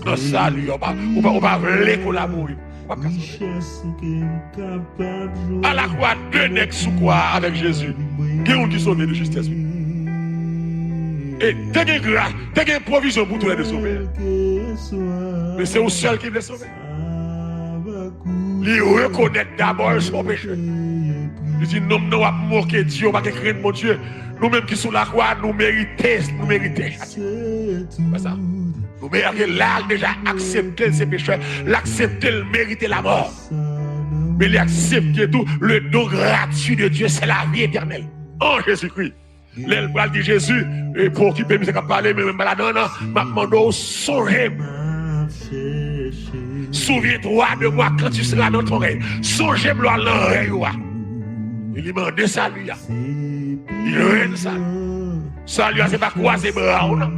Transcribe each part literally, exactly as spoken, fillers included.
nan sali a, ou pa, ou pa, ou pa vle kolabore, ou p ap ka sove. Alakwa, de nèg sou kwa a avèk Jezi. Gen youn ki sove de jistès, wi. E te gen gras, te gen pwovizyon pou toulède sove. Men se ou sèl ki vle sove. Li rekonèt dabò l se yon pechè. Li di, nonm nan w ap moke, di yo pa gen krenn Bondye. Nou menm ki sou lakwa, nou merite, nou merite chati. Wè sa? Nou merite, la, l deja aksepte l se pechè, l aksepte l merite lamò. Men li aksepte tou le don gratuit de Dieu, c'est la vie éternelle en Jésus-Christ. Lè l pral di Jezi, e, pa okipe misye k ap pale, men mwen pa ladan, non. M ap mande w, sonje m. Souviens-toi de moi quand tu seras dans ton règne. Sonje m lè w al nan rèy ou a. E li mande sali a. Li jwenn sali. Sali a se pa kwaze bra w, non.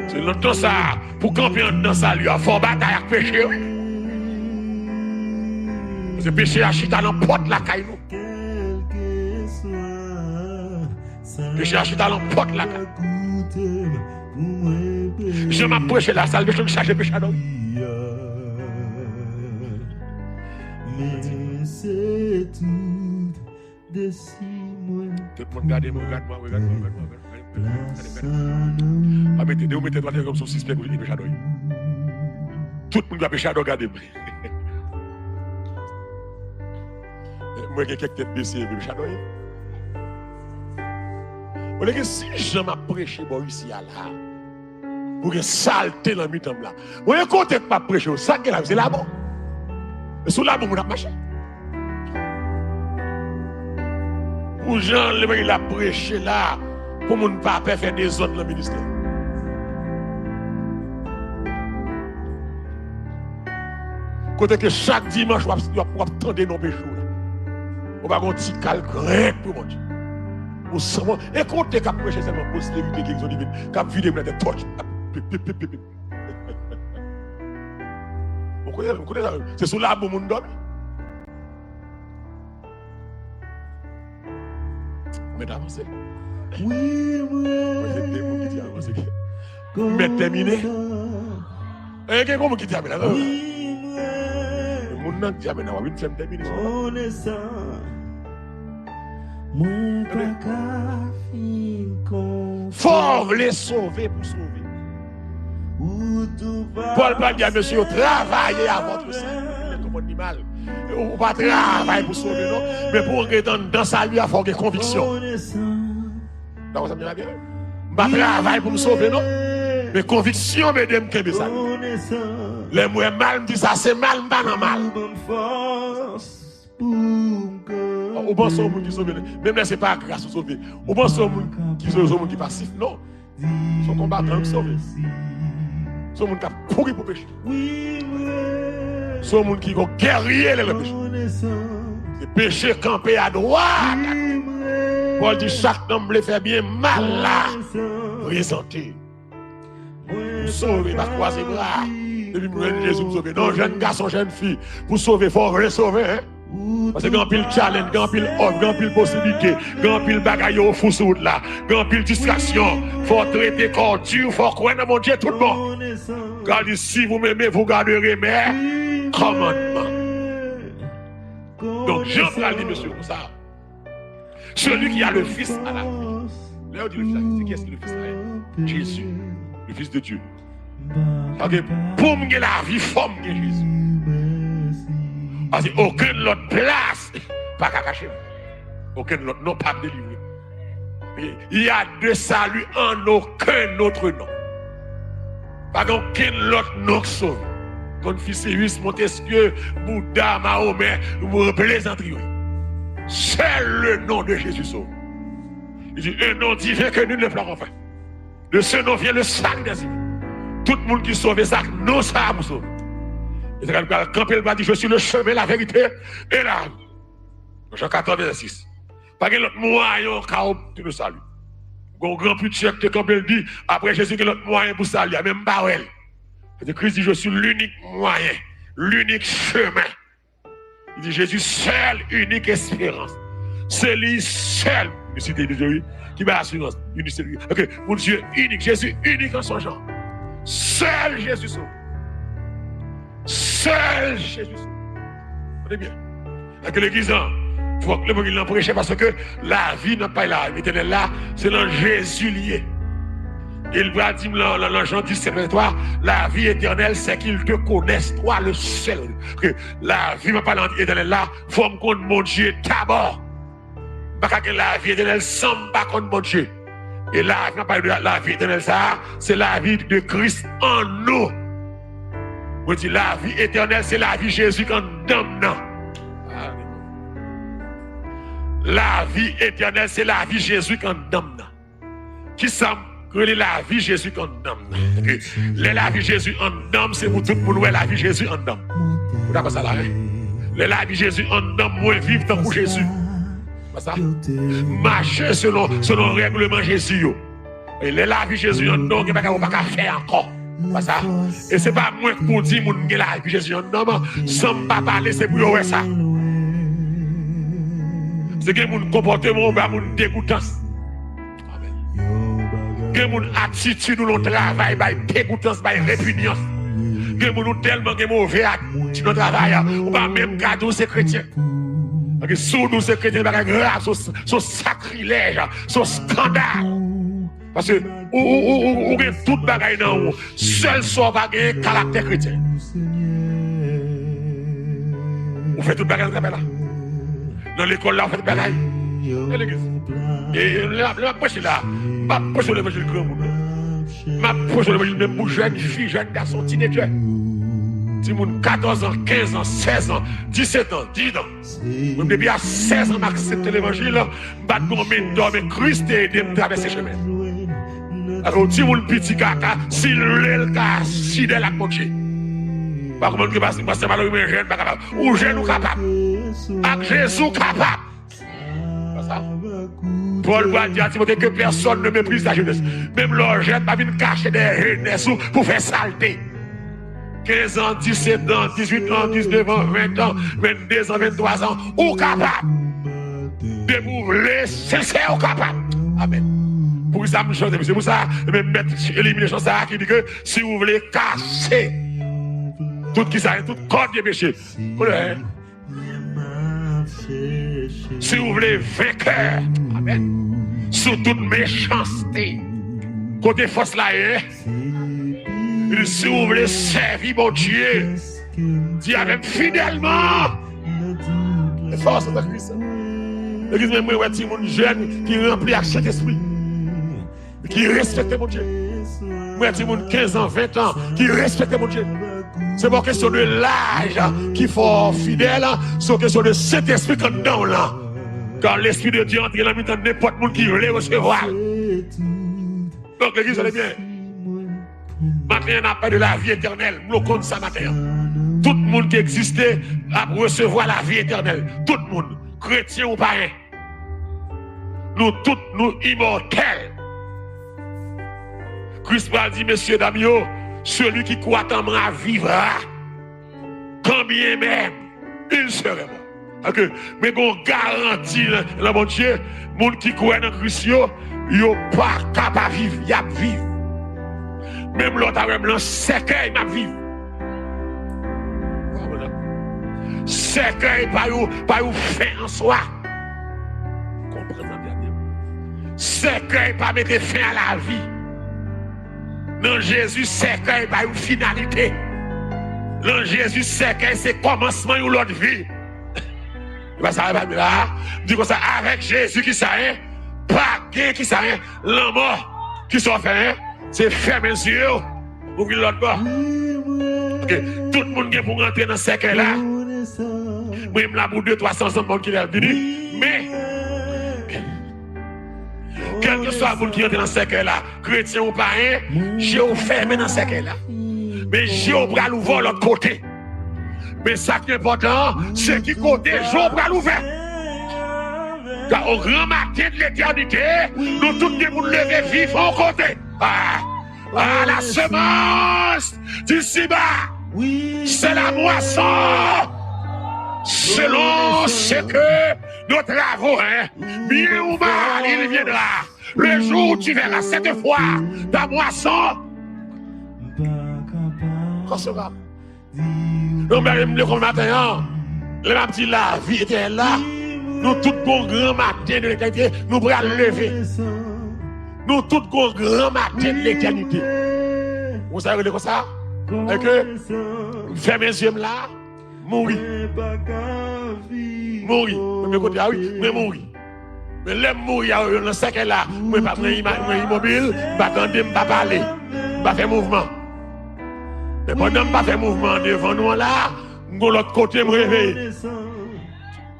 Se nan tan sa a, pou kanpe anndan sali a, fò w batay ak peche, wi. Paske peche a chita nan pòt lakay nou. Peche a chita nan pòt lakay. Jan m ap preche la, salvation chaje peche adan, wi. Tout moun gade mwen, gad mwen, gad mwen, gad mwen, gad mwen, gad mwen. Pa mete, depi w mete tèt ou atè kòmsi w sispèk ou li peche adan, wi. Tout moun ki pa peche adan gade m. Mwen gen kèk tèt bese epi m chadòye. Olye gen sis jan m ap preche bò isi a la. Pou gen salte nan mitan m la. Mwen gen kote k p ap preche yo. Sa k gen la, se labou. E sou labou moun ap mache. Pou jan levanjil la preche la, pou moun pa pè fè dezòd nan ministè. Kote ke chak dimanch w ap, w ap, w ap tande non peche w la. Ou pa gon ti kal grenn pou Bondye. Ou sanwont. E kote k ap preche sèlman posterite, gerizon divin, k ap vide moun atè, touch. Pip, pip, pip, pip, pip. Ou konnen, ou konnen sa, se sou labou moun dòmi. Mèt avanse. Wi, mwen. Mwen se de moun ki di avanse. Mèt tèmine. E gen moun ki di amen la. Wi, mwen. Moun nan ki di amen la, w ap vin fè m tèmine. Konnen sa. Mwen pa ka fin konprann. Fò w vle sove pou sove. Pòl pral di a mesye yo, travayez à votre salut. Tout moun di mal. Ou pa travay pou sove, non. Men pou w ret anndan sali a, fò w gen konviksyon. Dakò, sa m di la byen? M pa travay pou m sove, non. Men konviksyon m ede m kenbe sali. Lè m wè mal, m di sa se mal, m pa nan mal. Ou panse yon moun ki sove, menm lè se pa gras ou sove, ou panse yon moun ki sove, se yon moun ki pasif, non. Se yon konbatan ki sove. Se yon moun k ap kouri pou peche. Se yon moun ki gon gèrye lè l peche. Se peche kanpe adwat. Pòl di, chak nonm vle fè byen, mal la prezante. Pou sove, pa kwaze bra. Depi m jwenn Jezi, m sove. Non, jèn gason, jèn fi, pou sove, fò w vle sove, en. Paske gen anpil challenge, gen anpil òf, gen anpil posiblite, gen anpil bagay yo ofri sou wout la, gen anpil distraksyon. Fò w trete kò w di, fò w kwè nan Bondye tout bon. Gad, si vous m'aimez, vous garderez mes commandements. Donk, Jan pral di mesye konsa. Celui qui a le Fils a la vie. Lè yo di le Fils a la vie, se kiyès ki le Fils la? Jezi, le Fils de Dieu. Paske pou m gen lavi, fò m gen Jezi. Paske okenn lòt plas pa ka kache m. Okenn lòt non p ap delivre m. Il y a de salut en aucun autre nom. Pa gen okenn lòt non k sove. Konfisiyis, Montesquieu, Bouda, Mahomè, plezantri yo. Seul le nom de Jésus sauve. Il dit, un nom divin que nul ne peut avoir. De ce nom vient le salut des humains. Tout moun ki sove sa ak non sa a pou sove. E se ka l pral kanpe, l pral di, je suis le chemin, la vérité et la vie. Jan katòz vèsè sis. Pa gen lòt mwayen ou ka obtenir le salut. Gon gran pitye k te kanpe, l di, apre Jezi, gen lòt mwayen pou sali a, men m pa wè l. Paske Kris di, je suis l'unique moyen, l'unique chemin. Li di, Jezi, sèl, inik esperans. Se li sèl, inisite de Dye, wi, ki bay asirans. Inisite, ok, Bondye inik, Jezi inik an son jan. Sèl Jezi sove. sèl Jezi. Tande byen. Èske legliz lan, fòk levanjil lan preche, paske lavi n ap pale la, etènèl la, se nan Jezi li ye. E l pral di m lan, lan, lan Jan disèt, vèsè twa, la vie éternelle, c'est qu'ils te connaissent, toi le seul. Paske lavi m ap pale etènèl la, fò m konn Bondye dabò. M pa ka gen lavi etènèl san m pa konn Bondye. E lavi, m ap pale de lavi etènèl sa a, se lavi de Kris an nou. Mwen di, lavi etènèl, se lavi Jezi k anndan m nan. Lavi etènèl, se lavi Jezi k anndan m nan. Kisa m rele lavi Jezi k anndan m nan? Paske lè lavi Jezi anndan m, se pou tout moun wè lavi Jezi anndan m. Ou dakò sa la, wi? Lè lavi Jezi anndan m, mwen viv tankou Jezi. Pa sa? Mache selon, selon règleman Jezi yo. E lè lavi Jezi anndan w, gen bagay ou pa ka fè ankò. Pa sa? E se pa mwen k pou di moun gen lavi Jezi anndan m. San m pa pale, se pou yo wè sa. Se gen moun konpòteman ou ba moun degoutans. Gen moun atitid ou nan travay bay degoutans, bay repinyans. Gen moun ou tèlman gen move atitid nan travay, ou pa menm ka di w se kretyen. Paske si w di w se kretyen, bagay grav, se yon sakrilèj, se yon eskandal. Paske ou, ou, ou, ou, ou gen tout bagay nan ou. Sèl sa w pa gen, karaktè kretyen. Ou fè tout bagay nan travay la. Nan lekòl la, ou fè tout bagay. Nan legliz. E, e lè, lè m ap preche la, m pa preche levanjil granmoun, non. M ap preche levanjil menm pou jèn fi, jèn gason, tinedjè. Timoun katòz an, kenz an, sèz an, disèt an, dizuit an. Mwen, depi a sèz an, m aksepte levanjil, m pa t gon mentò, men Kris te ede m travèse chemen. Alò, yon timoun piti ka, ka, si l vle, l ka fidèl ak Bondye. Pa kòmann ke pastè, pastè Malori, mwen jèn, pa kapab. Ou jèn, ou kapab. Ak Jezi, ou kapab. Pa sa? Pòl pral di a Timote, que personne ne méprise la jeunesse. Menm lè w jèn, pa vin kache dèyè jenès ou pou fè salte. Kenz an, disèt an, dizuit an, diznèf an, ven an, venndezan, venntwazan, ou kapab. Depi w vle, sensè, ou kapab. Amèn. Poukisa m chante? Se pou sa, men mèt elimine chan sa a ki di ke si w vle kase tout ki sa, tout kòd de peche. Koulè. Si w vle venkè, amèn, sou tout mechanste, kote fòs la ye, li di, si w vle sèvi Bondye, di avè m fidèlman. E fòs nan Kris. Legliz, men mwen wè timoun jèn ki ranpli ak Sentespri, ki respekte Bondye. Mwen, timoun kenz an, ven an, ki respekte Bondye. Se pa kesyon de laj ki fè w fidèl, se yon kesyon de Sentespri k anndan w lan. Kan Lespri de Dye antre nan mitan nenpòt moun ki vle resevwa l. Donk, legliz, tande byen. Maten an, n ap pale de lavi etènèl. M konn sa maten an. Tout moun ki egziste ap resevwa lavi etènèl. Tout moun, kretyen ou payen. Nou tout, nou imòtèl. Kris pral di, mesye dam yo, celui qui croit en moi vivra, quand bien même il serait mort. Paske, men gon garanti nan, nan Bondye, moun ki kwè nan Kris yo, yo pa ka pa viv, y ap viv. Menm lè w ta wè m nan sèkèy, m ap viv. Sèkèy pa yon, pa yon fen an swa. Konprann sa byen. Sèkèy pa mete fen a lavi. Nan Jezi, sèkèy pa yon finalite. Nan Jezi, sèkèy se kòmansman yon lòt vi. E pa sa, e pa la. Di konsa, avèk Jezi, ki sa, en? Pa gen ki sa, en? Lanmò. Ki sa w fè, en? Se fèmen zye w. Ouvri lòt bò. Ok. Tout moun gen pou rantre nan sèkèy la. Mwen, m la pou de, twa san zan, moun ki la vini. Men, kèlkeswa moun ki rantre nan sèkèy la, kretyen ou payen, je w fèmen nan sèkèy la. Men je w pral ouvè lòt kote. Men sa ki enpòtan an, se ki kote je w pral ouvè. Ka o gran maten de letènite, nou tout gen pou n leve vivan yon kote. Ah, ah, la semence d'ici-bas, c'est la moisson selon ce que nos travaux, hein, bien ou mal, il viendra. Le jour où tu verras cette fois ta moisson concevable. Yon bagay m vle konn maten an, lè m ap di lavi etènèl la, nou tout gon gran maten de letènite, nou pral leve. Nou tout gon gran maten de letènite. Ou sa yo rele konsa? Èske m fèmen zye m la, mouri. Mouri. Mwen kote a wi, mwen mouri. Men lè m mouri a, nan sèkèy la, mwen pa, mwen ima-, mwen imobil, m pa tande, m pa pale, m pa fè mouvman. Men pandan m pa fè mouvman devan nou an la, m gon lòt kote m reveye.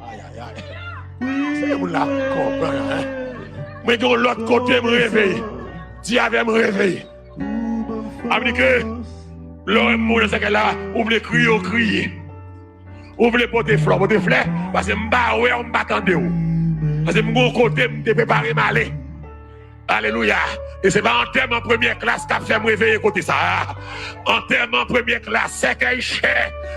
Ay, ay, ay. Se moun la konprann, hein? Mwen gon lòt kote m reveye. Di avè m reveye. Sa vle di ke lè w wè m mouri nan sèkèy la, ou vle kriye, ou kriye. Ou vle pote flè, pote flè, paske m pa wè w, m pa tande w. Paske m gon kote m te prepare m ale. Alelouya. E se pa antèman premyè klas k ap fè m reveye kote sa a. Antèman premyè klas, sèkèy chè,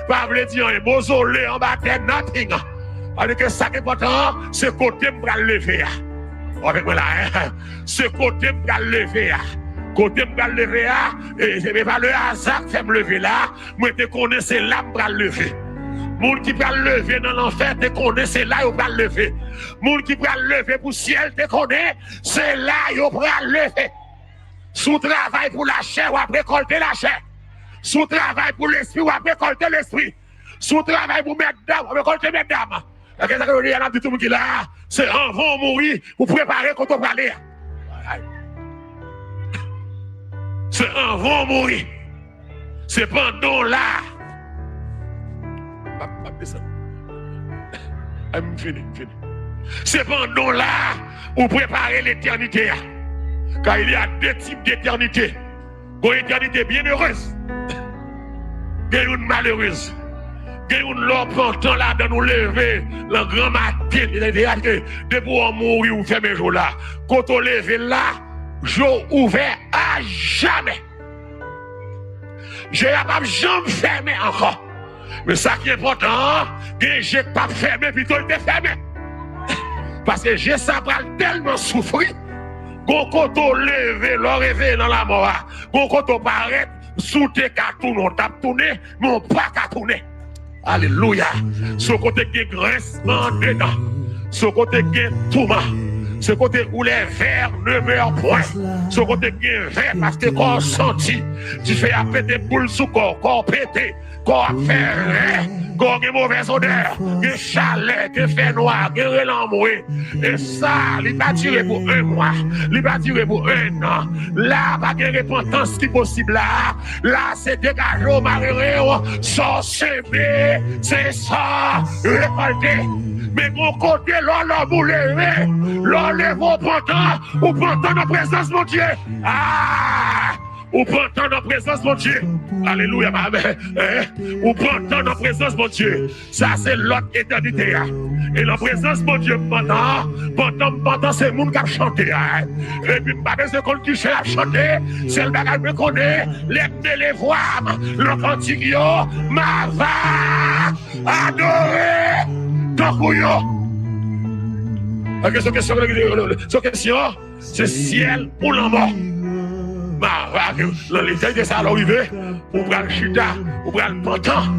pa vle di anyen. Mozole anba tè, nothing. Sa vle di ke sa k enpòtan an, se kote m pral leve a. Ou avèk mwen la, hein? Se kote m pral leve a. Kote m pral leve a, e, e, e pa le aza k fè m leve la. Mwen te konnen se la m pral leve. Moun ki pral leve nan lanfè te konnen se la yo pral leve. Moun ki pral leve pou syèl te konnen se la yo pral leve. Si w travay pou lachè, w ap rekòlte lachè. Si w travay pou lespri, w ap rekòlte lespri. Si w travay pou mètdam, w ap rekòlte mètdam. Èske sa ke yo di a, n ap di tout moun ki la a, se anvan w mouri, pou prepare kote w prale a. Se anvan w mouri. Se pandan w la. M ap, m ap desann. Ay, m fini, m fini. Se pandan w la, ou prepare letènite a. Car il y a deux types d'éternité. Gon etènite byennerez. Gen youn malerez. Gen youn lè w pantan ladan ou leve nan gran maten, etènite a, ke depi w mouri, ou fèmen je w la. Kote w leve la, je w ouvè a jamè. Je a p ap janm fèmen ankò. Men sa ki enpòtan an, gen je k p ap fèmen, pito l te fèmen. Paske je sa pral tèlman soufri. Gon kote w leve, lè w reveye nan lanmò a. Gon kote w parèt, si w te ka tounen, w t ap tounen, men w pa ka tounen. Alelouya. Se yon kote k gen grensman andedan. Se yon kote k gen touman. Se kote où les vers ne meurent point. Se yon kote k gen vè paske kò w santi. Dife a pete boul sou kò w, kò w pete. Kò w ap fè vè. Kò w gen movèz odè. Gen chalè, gen fènwa, gen relanmwe. E sa, li pa dire pou en mwa. Li pa dire pou en an. La, pa gen repantans ki posib la. La, se degaje w, mare ren w, sa w seme, se sa w rekòlte. Men gon kote lè w lòm ou leve, lè w leve w pantan, ou pantan nan prezans Bondye. Ah! Ou pantan nan prezans Bondye. Alelouya, amèn. Eh, ou pantan nan prezans Bondye. Sa se lòt etènite a. E nan prezans Bondye m pantan, pantan m pantan se moun k ap chante a. Epi m pa bezwen konn ki jan y ap chante, sèl bagay mwen konnen, lè m mele vwa m nan kantik yo, m ava adore tankou yo. Ok, se kesyon, se kesyon. Se syèl ou lanmò. Mara ke nan letènite sa lè w rive, ou pral chita, ou pral pantan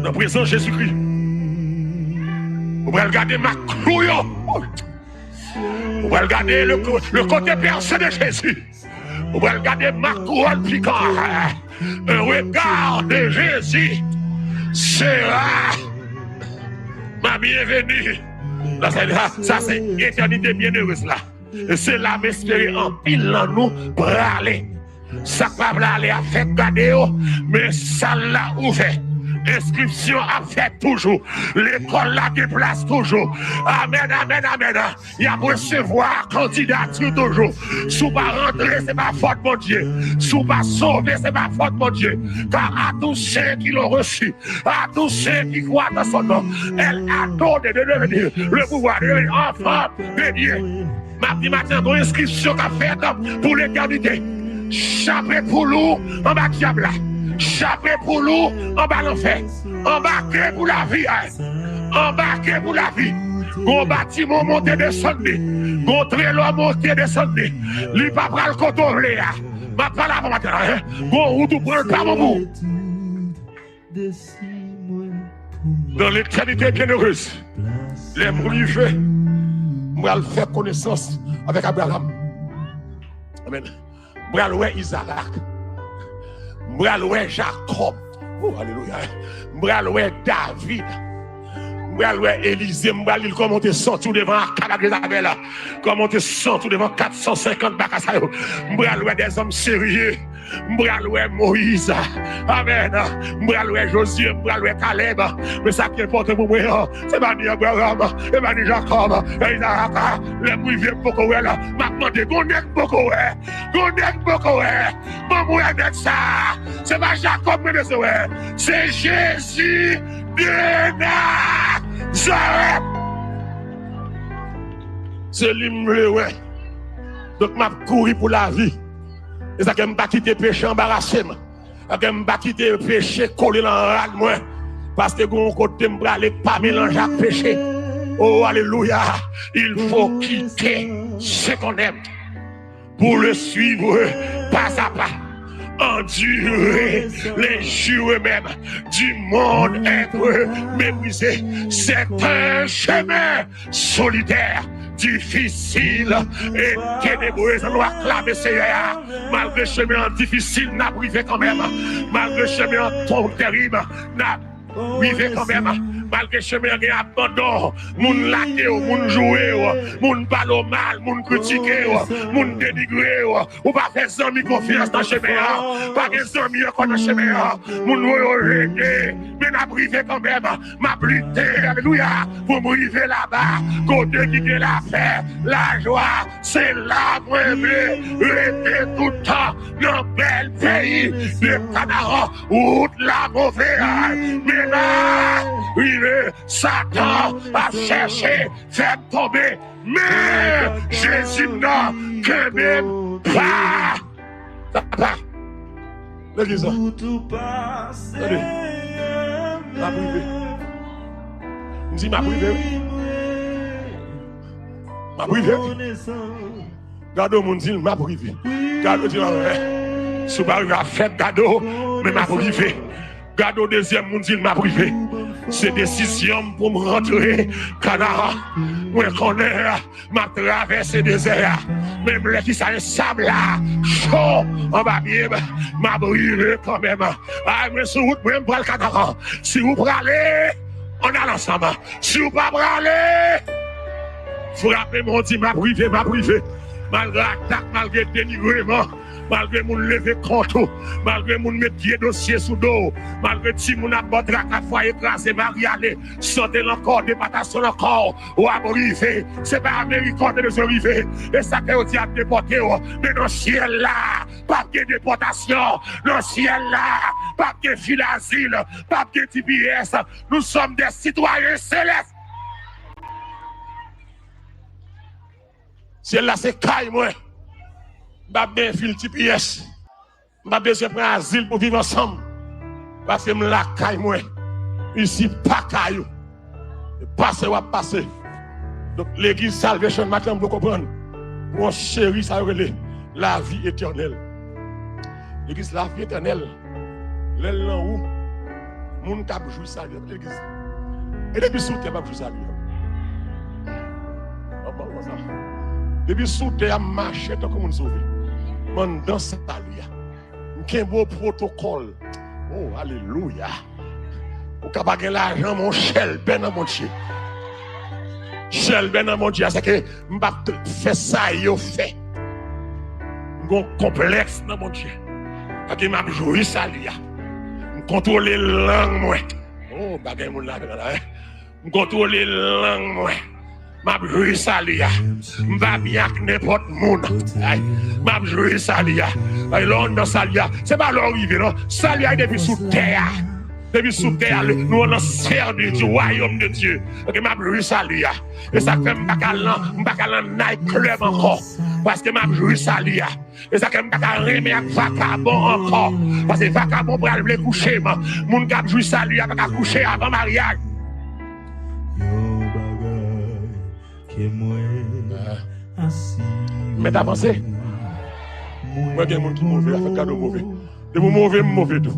nan prezans Jezikri. Ou pral gade mak klou yo. Ou pral gade le, le côté percé de Jésus. Ou pral gade mak kouwòn pikan. Un regard de Jésus sera ma bienvenue. Sa, sa, sa se etènite byennerez la. E se la m espere anpil nan nou prale. Sa k pa prale a fèk gade yo, men sal la ouvè. Enskripsyon ap fèt toujou. Lekòl la gen plas toujou. Amèn, amèn, amèn. Y ap resevwa kandidati toujou. Si w pa rantre, se pa fòt Bondye. Si w pa sove, se pa fòt Bondye. Car à tous ceux qui l'ont reçu, à tous ceux qui croient en son nom, elle a donné de devenir le pouvoir de devenir enfant de Dieu. M ap di maten an, gon enskripsyon k ap fèt pou letènite. Chape poul ou anba dyab la. Chape poul ou anba lanfè. Anbake pou lavi a. Anbake pou lavi. Gon batiman w monte desann li. Gon trelò w monte desann li. Li pa pral kote w vle a. M ap pale avè w maten an, hein. Gon wout ou pran l pa bon pou ou. Dans l'éternité bienheureuse, lè m rive, m pral fè konesans avèk Abraham. Amèn. M pral wè Izarak. M pral wè Jakòb. Oh, alelouya. M pral wè David. M pral wè Elize. M pral li kòman w te santi w devan Akab ak Jezabèl. Kòman w te santi w devan kat san senkant baka sa yo. M pral wè dèzòm serye. M pral wè Moyiz. Amèn. M pral wè Jozye. M pral wè Kalèb. Men sa ki enpòtan pou mwen an, se pa ni Abraham, se pa ni Jakòb, e Izarak. Lè m rive, m poko wè l. M ap mande, gon nèg m poko wè? Gon nèg m poko wè? Ban m wè nèg sa. Se pa Jakòb mwen bezwen wè. Se Jezi de Nazarèt. Se li m vle wè. Donk, m ap kouri pou lavi. E sa ke m pa kite peche anbarase m. Sa ke m pa kite peche kole nan rad mwen. Paske gon kote m prale k pa melanje ak peche. Oh, alelouya. Il faut quitter ce qu'on aime pour le suivre pas à pas. Endurer les jours même du monde être méprisé. C'est un chemin solitaire, difisil e tenebreuse. Ann nou aklame Seyè a. Malgre chemen an difisil, n ap rive kanmenm. Malgre chemen an twò terib, n ap rive kanmenm. Malgre chemen an gen abandon, moun lage w, moun joure w, moun pale w mal, moun kritike w, moun denigre w, ou pa fè zanmi konfyans nan chemen an. Pa gen zanmi ankò nan chemen an. Moun yo rejte, men n ap rive kanmenm. M ap lite, alelouya, pou m rive laba, kote ki gen lapè, lajwa. Se la mwen vle rete tout tan, nan bèl peyi de Kanaran. Wout la move, men la rive, Satan ap chèche fè m tonbe, men Jezi m nan kenbe m pa. Papa, legliz la. Tande. M ap rive. M di m ap rive, wi. M ap rive, wi. Gade yon moun di l, "M ap rive." Gade yon di l, "Anwè, si w pa rive a fèt, gade w, men m ap rive." Gade yon dezyèm moun di l, "M ap rive. Se desizyon m pou m rantre Kanaran. Mwen konnen m ap travèse dezè a. Menm lè ki sa e sab la cho anba pye m, m ap rive kanmenm. Ay, mwen sou wout mwen, m pral Kanaran. Si ou prale, ann al ansanm. Si ou pa prale, frape mwen, di, 'M ap rive, m ap rive.'" Malgre atak, malgre denigreman, malgre moun leve kont ou, malgre moun met vye dosye sou do w, malgre timoun ap ba w traka, fwaye kraze, mari ale, sante nan kò w, depatasyon nan kò w, w ap rive. Se pa Amerik ou te bezwen rive. E sa ke yo di ap depòte w, men nan syèl la, p ap gen depòtasyon. Nan syèl la, p ap gen fil azil, p ap gen T P S. Nous sommes des citoyens célestes. Syèl la se kay mwen. M p ap gen fil T P S. M pa bezwen pran azil pou viv ansanm. Paske m lakay mwen. Isi pa kay ou. E pase w ap pase. Donk, legliz Salvation maten an, m poko konprann. Pou yon seri sa yo rele lavi etènèl. Legliz lavi etènèl, lè l nan ou, moun k ap jwi sali a, legliz. E depi sou tè, m ap jwi sali a. Ann pale konsa. Depi sou tè a, m mache tankou moun sove. M anndan sali a. M kenbe w pwotokòl. Oh, alelouya. Ou ka pa gen lajan, men w chèlbè nan Bondye. Chèlbè nan Bondye, a se ke m p ap t-, fè sa yo fè. M gon konplèks nan Bondye. Paske m ap jwi sali a. M kontwole lang mwen. Oh, bagay moun la, la, la, eh. M kontwole lang mwen. M ap jwi sali a. M pa byen ak nenpòt moun. Ay, m ap jwi sali a. Ay, lè w nan sali a, se pa lè w rive, non. Sali a depi sou tè a. Depi sou tè a, le, nou nan sèvis du royaume de Dieu. Ok, m ap jwi sali a. E sa k fè m pa ka al nan, m pa ka al nan night club ankò. Paske m ap jwi sali a. E sa k fè m pa ka renmen ak vakabon ankò. Paske vakabon pral vle kouche m. Moun k ap jwi sali a pa ka kouche avan maryaj. Yon bagay ke mwen asire. Mèt avanse. Mwen gen moun ki move, afè gade w move. Depi w move, m move tou.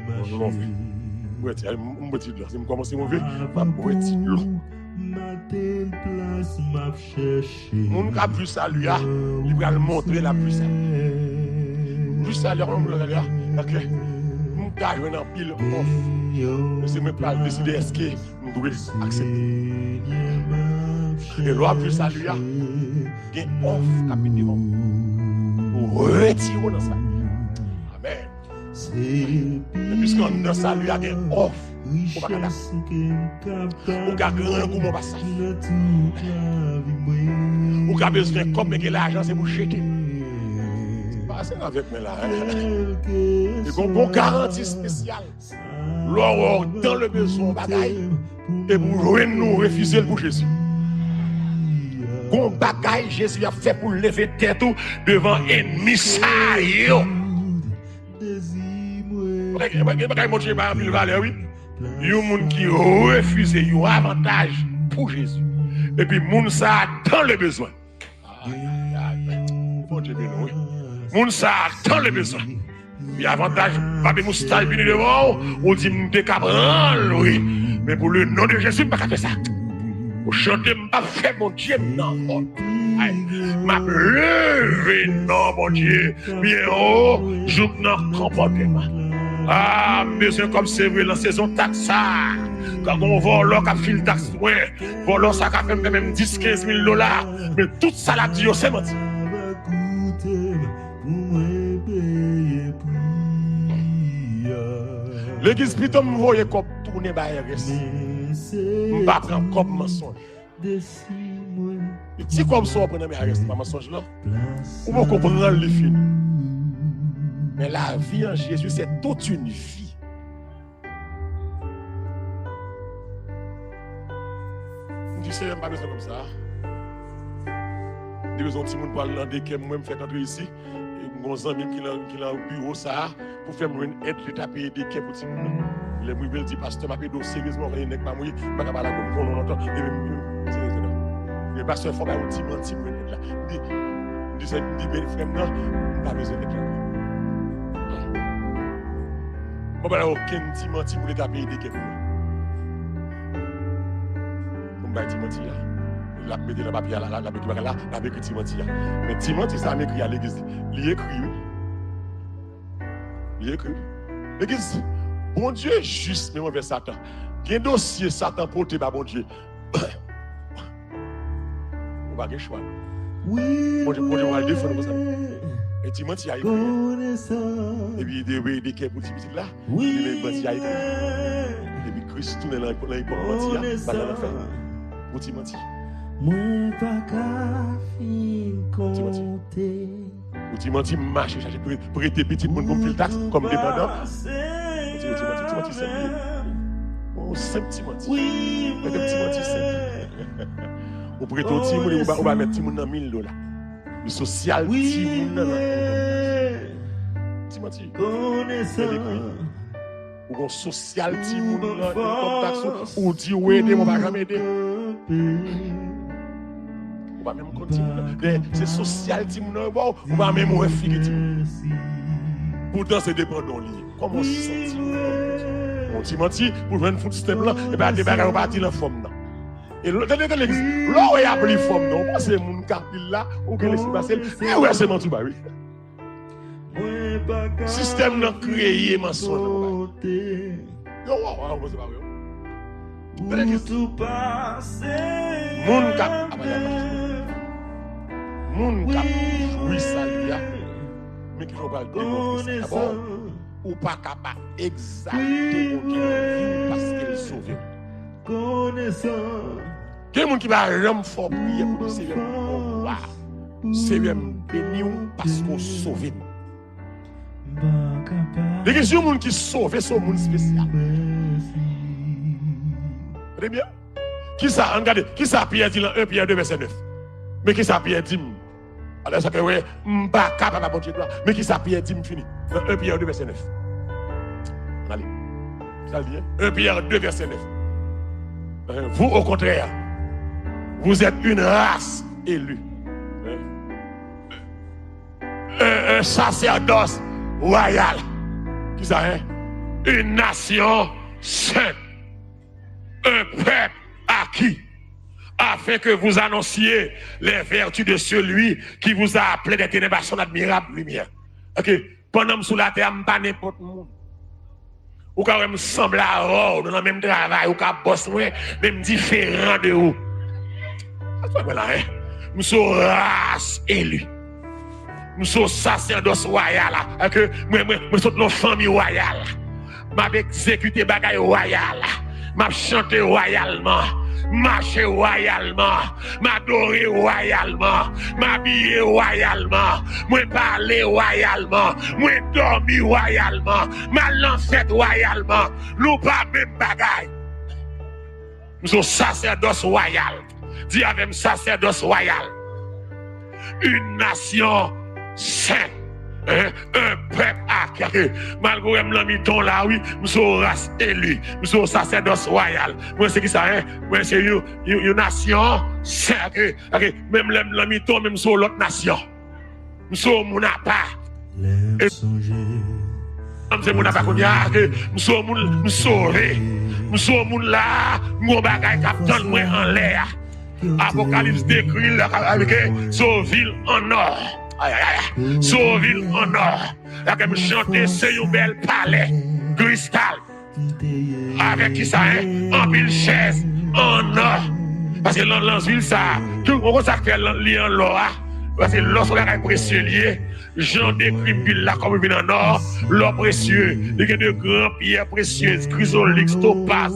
Mwen move. Bwè ti, m, m bwè ti dlo. Si m kòmanse move, m ap bwè ti dlo. Moun k ap viv sali a, li pral montre l ap viv sali. Viv sali a, kòman m viv sali a? Paske m ka jwenn anpil òf. Men se mwen k pral deside èske m dwe aksepte. E lè w ap viv sali a, gen òf k ap vin devan w. Ou retire w nan sali a. Amèn. Men piske anndan sali a gen òf, ou pa ka dako. Ou ka grangou, men w pa saf. Ou ka bezwen kòb, men gen lajan, se pou jete. Se pa se avèk mwen la, hein? E gon, gon garanti espesyal. Lè w wè w dan le bezwen yon bagay, epi w jwenn nou refize l pou Jezi. Gon bagay Jezi ap fè pou l leve tèt ou devan ènmi sa yo. Gen, gen, gen bagay Bondye bay anpil valè, wi. Yon moun ki refize yon avantaj pou Jezi. Epi moun sa a dan le bezwen. Ay, ay, ay. Bondye beni w, wi. Moun sa a dan le bezwen. Pi avantaj, papi moustay vini devan w, ou di, "M te ka pran l, wi. Men pou le non de Jezi, m pa ka fè sa." Ou chante, "M pa fè Bondye m nan vòt." Ay, m ap leve non Bondye byen wo, jouk nan konpòtman. Ah, m bezwen kòb, se vre, nan sezon taks sa a, ka gon vòlò k ap fil taks mwen. Vòlò sa ka fè m pè menm dis, kenz mil dola. Men tout sa l ap di yo, se manti. Legliz, pito m voye kòb tounen ba I R S. M pa pran kòb mansonj. E ti kòb sa w pran nan men I R S, se pa mansonj, non. Ou poko pran l, li fini. Men lavi an Jezi, se tout yon vi. M di, "Seyè, m pa bezwen kòb sa a. M te bezwen yon timoun pou al nan dekè m, mwen, m fèk antre isi. E m gon zanmi m ki nan, ki nan biwo sa a pou fè m jwenn èd leta peye dekè pou timoun nan." Lè m rive, l di, "Pastè, m ap ede w seryezman, w konnen nèg pa m ou ye, m pa ka pale ak ou, m konnen w lontan." Epi m, m, se, se, e pastè, fò w bay yon ti manti pou jwenn èd la. M di, m di, se, m di, "Ben, frè m nan, m pa bezwen èd la." Mwen pa bay okenn ti manti pou leta peye dekè pou mwen. Pou m bay ti manti a. L ap mete nan papye a, l ap ekri bagay la, l ap ekri ti manti a. Men ti manti sa a m ekri a legliz li. Li ekri, wi. Li ekri. Legliz, Bondye jis, men anvè Satan. Gen dosye Satan pote ba Bondye. Ou pa gen chwa. Bondye, Bondye pral defann ou konsa. E ti manti a ekri. Epi de, de, de kè pou ti pitit la. Epi manti a ekri. Epi Kris tounen nan, nan epòk manti a, pa nan lanfè. Pou ti manti. Mwen pa ka fin konte. Pou ti manti, m mache chache pre-, prete pitit moun pou m fil taks kòm depandan. Ti, ti manti, ti manti senp li ye. Yon senp ti manti. Prete m ti manti senp. Ou prete yon timoun, ou ba, ou ba mèt timoun nan mil dola. Li sosyal timoun nan nan. Ti manti. Mèt ekri. Ou gon sosyal timoun nan, nan kòb taks ou, ou di ou ede, men w pa janm ede. Ou pa menm konn timoun nan. Lè se sosyal timoun nan yo ba w, ou pa menm wè figi timoun nan. Poutan se depandan w li ye. Kòman w santi w? Yon ti manti pou jwenn food stamp lan, e pa de bagay ou pa di nan fòm nan. E lè, tande, tande, lè w wè y ap li fòm nan, ou panse moun k ap li l la, ou gen lespri pase l, e wè se manti w bay, wi. Sistèm nan kreye mansonj nan konpay. Yo, wa, wa, wa, se pa vre. Tande ki moun k ap, apa, y ap achte. Moun k ap jwi sali a, men ki jan w pral demontre sa. Dabò, ou pa ka pa egzalte Bondye nan vi w paske l sove w. Gen moun ki pa janm fè w priye pou di, "Senyè, m ba w glwa. Senyè, m beni w paske w sove m." Legliz, yon moun ki sove, se yon moun espesyal. Tande byen. Kisa, ann gade, kisa Pyè di nan en Pyè de vèsè nèf? Men kisa Pyè di m? Alò, sa fè wè, m pa ka pa ba Bondye glwa. Men kisa Pyè di m fini? Nan en Pyè de vèsè nèf. Ann ale. Sa l di, hein? En Pyè de vèsè nèf. Hein, vous, au contraire, vous êtes une race élue. Hein? Un, un sacerdoce royal. Kisa, hein? Une nation saint, un peuple acquis, afin que vous annonciez les vertus de celui qui vous a appelé des ténèbres à son admirable lumière. Ok, pandan m sou latè a, m pa nenpòt moun. Ou ka wè m sanble avè w, nou nan menm travay, ou ka bòs mwen, men m diferan de ou. Sa fè mwen la, hein? M se yon ras eli. M se yon sasèdòs wayal. Mwen, mwen, mwen sot nan fanmi wayal. M ap egzekite bagay wayal. M ap chante wayalman. M mache wayalman. M adore wayalman. M abiye wayalman. Mwen pale wayalman. Mwen dòmi wayalman. M al nan fèt wayalman. Nou pa menm bagay. M se yon sasèdòs wayal. Di avè m, sasèdòs wayal. Une nation sainte. Hein? Un peuple acquis. Malgre m nan mitan w la, wi, m se yon ras eli. M se yon sasèdòs wayal. Mwen se ki sa, hein? Mwen se yon, yon, yon nasyon sent. Ok? Menm lè m nan mitan w, men m se yon lòt nasyon. M se yon moun apa. E m se moun apa kounye a, ke m se yon moun, m sove. M se yon moun la, m gon bagay k ap tann mwen anlè a. Apokalips dekri l, ke se yon vil an nò. Ay, ay, ay. Se yon vil an nò. Lè ke m chante, se yon bèl palè kristal. Avèk ki sa, hein? Anpil chèz an nò. Paske lan, lan vil sa, tout moun konn sa k fè lan, li an lò a. Paske lò se yon bagay presye li ye. Jan dekri vil la kòm vin an nò, lò presye. Li gen de gran pyè presyez, krizoliks, topaz,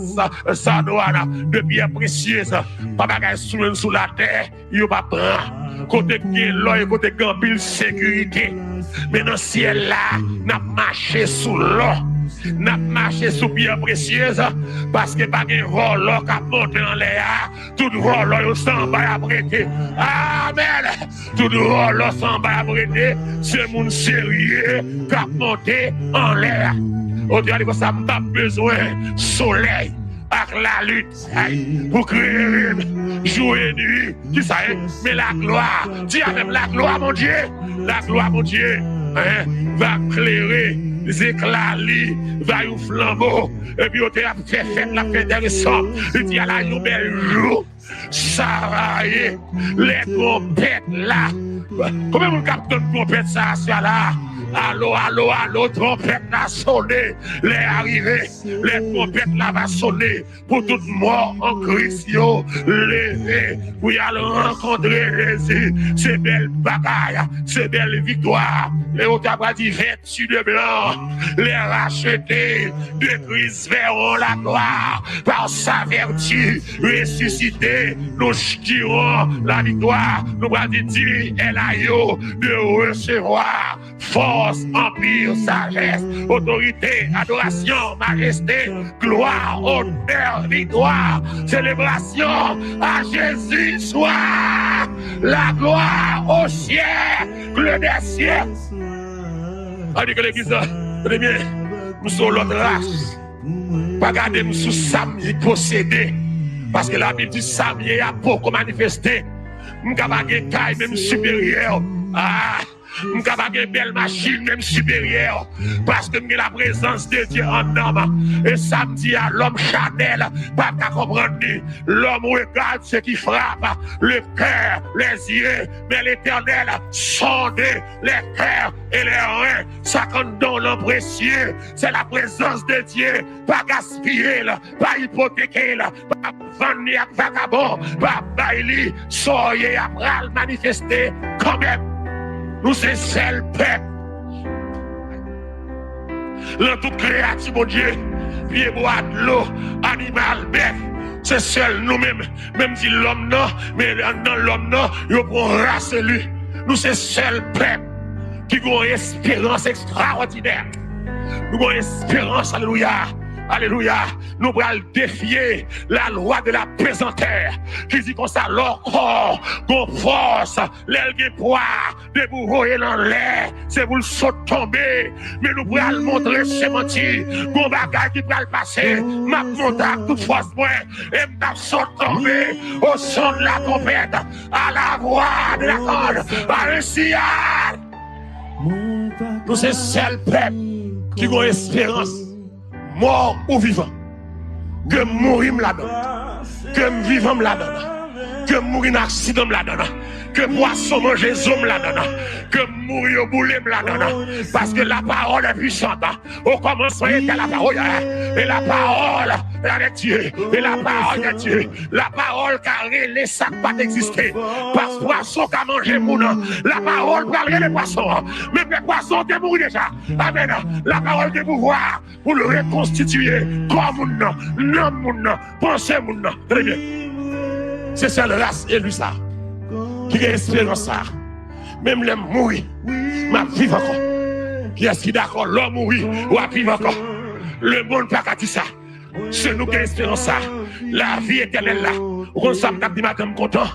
sadwana, de pyè presyez. Pa bagay sou, sou latè. Yo pa pran. Kote k gen lò e kote k gen anpil sekirite. Men nan syèl la, n ap mache sou lò. N ap mache sou pyè presyez, paske pa gen vòlò k ap monte anlè a. Tout vòlò yo se anba y ap rete. Amèn. Tout vòlò se anba y ap rete. Se moun serye k ap monte anlè a. Odyè a di konsa, m p ap bezwen solèy ak lalin, ay, pou klere m jou e nwi. Ki sa ye? Men laglwa. Di avè m, laglwa Bondye. Laglwa Bondye, hein, va klere, zekla li va yon flanbo. Epi yo te ap fè fèt, l ap fè enteresan. Li di, ala yon bèl jou sa va ye, lè twonpèt la. Konbyen moun k ap tann twonpèt sa a, sa la? Alo, alo, alo, twonpèt la sone, lè a rive, lè twonpèt la va sone. Pou tout mò an Kris yo leve pou y al rankontre Jezi. Se bèl bagay, se bèl viktwa. E yo ta pral di vèti de blan, les rachetés de Christ verront la gloire par sa vertu ressuscité. Nous dirons la victoire. Nou pral di, di, elle a eu de recevoir force, empire, sagesse, autorité, adoration, majesté, gloire, honneur, victoire, célébration à Jésus soit la gloire au siècle des siècles. Ann di ke legliz la, tande byen, m se yon lòt ras. Pa gade m sou sa m posede, paske Labib di sa m ye a poko manifeste. M ka pa gen kay, men m siperyè. Ah! M ka pa gen bèl machin, men m siperyè, paske m gen laprezans de Dye anndan m. E sa m di a, lòm chanèl pa ka konprann li. L'homme regarde ce qui frappe le cœur, les yeux, mais l'Éternel sonde les cœurs et les reins. Sa k anndan w lan presye, se laprezans de Dye. Pa gaspiye l, pa ipoteke l, pa vann li ak vagabon, pa bay li. Sa w ye a pral manifeste kanmenm. Nou se sèl pèp lan tout kreyati Bondye, pyebwa, dlo, animal, bèf, se sèl nou menm. Menm di lòm nan, men nan lòm nan, yo pran ras eli. Nou se sèl pèp ki gen yon esperans ekstraòdinè. Nou gen yon esperans, alelouya, alelouya. Nou pral defye la lwa de la pezantè ki di konsa, lè yon kò gen fòs, lè l gen pwa, depi w voye l anlè, se pou l sot tonbe. Men nou pral montre se manti. Gon bagay ki pral pase. M ap monte ak tout fòs mwen e m ap sot tonbe au son de la trompette, à la voix de la corne, à un signal. Nou se sèl pèp ki gen esperans, mò ou vivan. Ke m mouri, m ladan l. Ke m vivan, m ladan l. Ke m mouri nan aksidan, m ladan l. Ke pwason manje zo, m ladan l. Ke m mouri yo boule, m ladan l. Paske la parole est puissante. Au commencement était la parole, et la parole est avec Dieu, et la parole est Dieu. La parole ka rele sa k pa t egziste. Pas pwason ka manje moun. La parole pral rele pwason. Men pwason te mouri deja. Amen. La parole gen pouvwa pou l rekonstitiye kò moun nan, nanm moun nan, panse moun nan. Tande byen. Se sèl ras eli sa ki gen esperans sa. Menm lè m mouri, m ap viv ankò. Kiyès ki dakò, lè w mouri, w ap viv ankò? Lemonn pa ka di sa. Se nou gen esperans sa. Lavi etènèl la. Ou konn sa m t ap di maten, m kontan.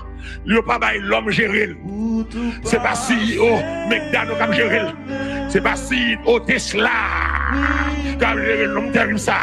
Yo pa bay lòm jere l. Se pa C E O McDonald k ap jere l. Se pa C E O Tesla k ap jere l. Nonm tèrib sa.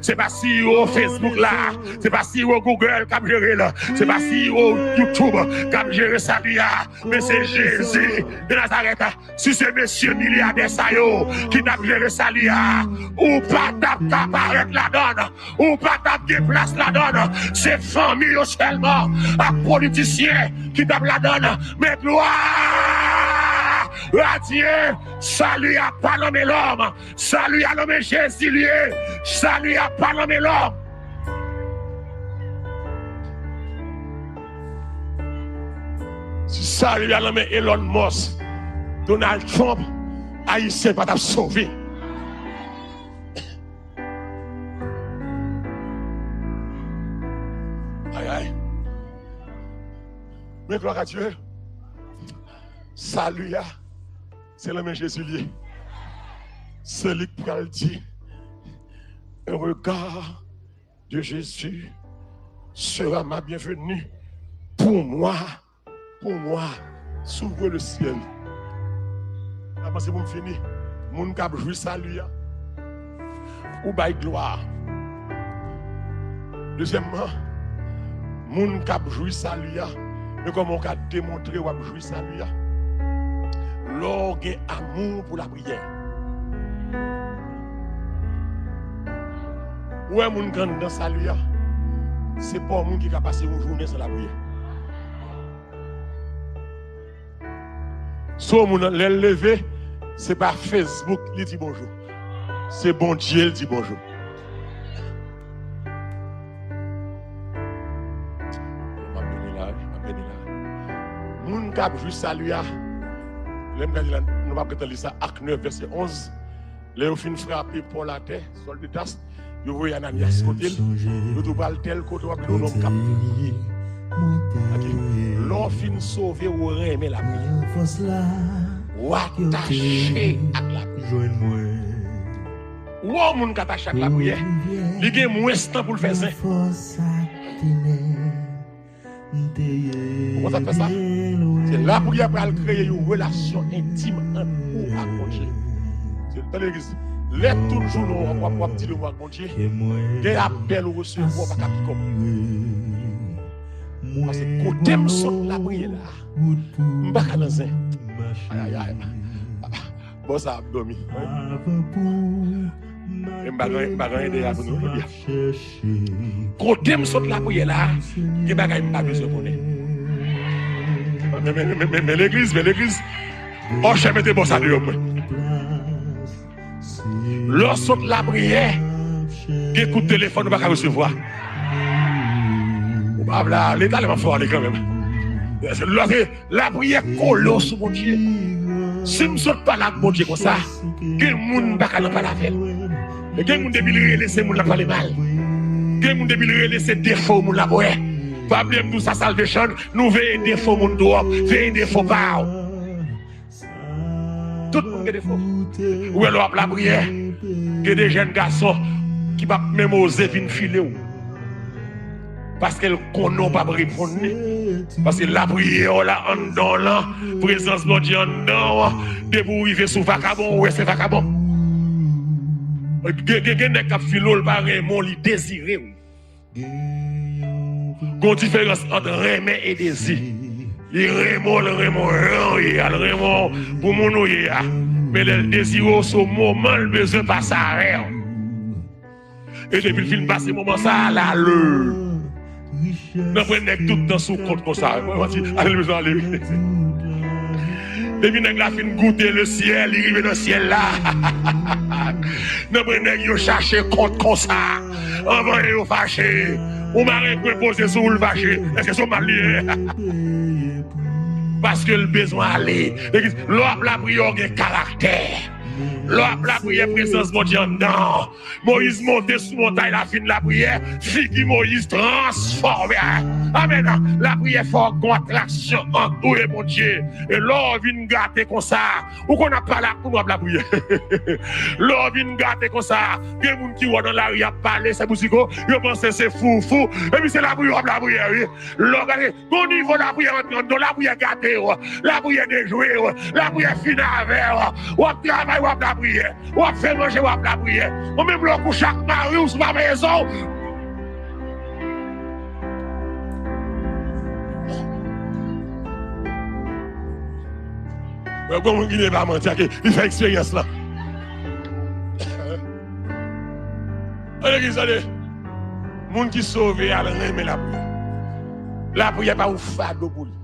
Se pa C E O Facebook la. Se pa C E O Google k ap jere l. Se pa C E O YouTube k ap jere sali a. Men se Jezi de Nazarèt. Si se mesye milyadè sa yo ki t ap jere sali a, ou pa t ap ka parèt ladan l, ou pa t ap gen plas ladan l. Se fanmi yo sèlman ak politisyen ki t ap ladan l. Men glwa a Dye, sali a pa nan men lòm, sali a nan men Jezi l ye, sali a pa nan men lòm. Si sali a nan men Elon Musk, Donald Trump, Ayisyen pa t ap sove. Ay, ay. Men glwa a Dye. Sali a, se nan men Jezi l ye. Se li k pral di, un regard de Jésus sera ma bienvenue. Pour moi, pour moi, s'ouvre le ciel. Avanse pou m fini. Moun k ap jwi sali a, ou bay glwa. Dezyèmman, moun k ap jwi sali a, men kòman w ka demontre w ap jwi sali a? Lè w gen amou pou lapriyè. Ou wè moun k anndan sali a, se pa yon moun ki ka pase yon jounen san lapriyè. Se yon moun, lè l leve, se pa Facebook li di bonjou. Se Bondye l di bonjou. M ap beni la, wi, m ap beni la. Moun k ap jwi sali a, lè m gade la, nou p ap gentan li sa, Ak nèf, vèsè onz. Lè yo fin frape Pòl atè, Sòl de Tas, yo voye Ananyas kote l. Yo di w pral tèl kote w ap jwenn yon nonm k ap priye. Ok. Lè w fin sove, ou renmen lapriyè. Ou atache ak lapriyè. Ou wè yon moun k atache ak lapriyè, li gen mwens tan pou l fè zen. Ou konn sa k fè sa? Se lapriyè pral kreye yon relasyon entim ant ou ak Bondye. Se, tande legliz, lè tout jounen w ap, w ap, w ap di le mo ak Bondye, gen apèl ou resevwa, w pa ka pi kòb. Paske kote m sot lapriyè la, m pa ka nan zen. Ayayay. Bò sa ap dòmi. E m pa gen, m pa gen ide a pou nou jodi a. Kote m sot lapriyè la, gen bagay m pa bezwen konnen. Men, men, men, men, men legliz, men legliz. Òchè mete bò sa deyò mwen. Lè w sot lapriyè, gen kout telefòn ou pa ka resevwa. Ou pa vle ale, talè m ap fè w ale kanmenm. Lè w se Lapriyè kole w sou Bondye. Si m sot pale ak Bondye konsa, gen moun m pa ka nan pale avè l. Gen moun depi l rele se moun l ap pale mal. Gen moun depi l rele se defo moun l ap wè. Pa bliye m di w sa, Salvation, nou veye defo moun twòp, veye defo pa w. Tout moun gen defo. Ou wè lè w ap lapriyè, gen de jèn gason ki p ap menm oze vin file w. Paske l konnen w p ap reponn li. Paske lapriyè w la anndan w lan, prezans Bondye anndan w, depi w rive sou vakabon, ou wè se vakabon. Gen, gen, gen nèg k ap file w, l pa renmen w, li dezire w. Gon diferans ant renmen e dezi. Li renmen w, l renmen w jan w ye a, l renmen w pou moun ou ye a. Men lè l dezire w, se yon moman l bezwen pase avè w. E depi l fin pase moman sa a, l ale. Nan pwen nèg tout tan sou kont konsa. Mwen di, ale, l bezwen ale. Depi nèg la fin goute lesyèl, li rive nan syèl la. Nan pwen nèg yo chache kont konsa. Anvan yo fache. Ou mare kwen poze sou ou, l fache. Èske se mal li ye? Paske l bezwen ale. Legliz, lè w ap lapriyè, w gen karaktè. Lè w ap lapriyè, prezans Bondye anndan. Moyiz monte sou montay la, fin lapriyè, figi Moyiz transfòme. Amèn. Lapriyè fè w gen atraksyon ant ou e Bondye. E lè w vin gate konsa, ou konn ap pale ak moun w ap lapriyè. Lè w vin gate konsa, gen moun ki wè w nan lari ap pale, se boutiko, yo panse se foufou. Epi se lapriyè w ap lapriyè, wi. Lè w gade, gon nivo lapriyè rantre anndan w, lapriyè gate w, lapriyè dejwe w, lapriyè fini avè w. W ap travay, w ap lapriyè. W ap fè manje, w ap lapriyè. Ou menm lè w kouche ak mari w, si w pa veye zo w. Mwen, gon moun ki ne pa manti, ake li fè eksperyans lan. An legliz, tande. Moun ki sove a renmen lapriyè. Lapriyè pa yon fado pou li.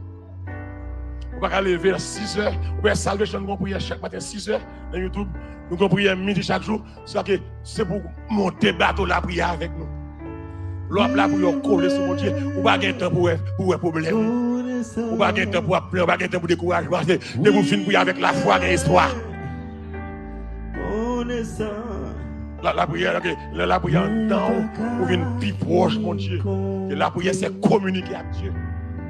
Ou pa ka leve a sis è, ou wè Salvation gon priyè chak maten sis è nan YouTube, nou gon priyè midi chak jou, sa ke se pou monte bato lapriyè avèk nou. Lè w ap lapriyè, w kole sou Bondye, ou pa gen tan pou wè, pou wè pwoblèm. Ou pa gen tan pou ap plen, ou pa gen tan pou dekourajman. Se depi w fin priye avèk lafwa, gen espwa. La, lapriyè, ok, lè lapriyè anndan w, ou vin pi pwòch Bondye. E lapriyè, se kominike ak Dye.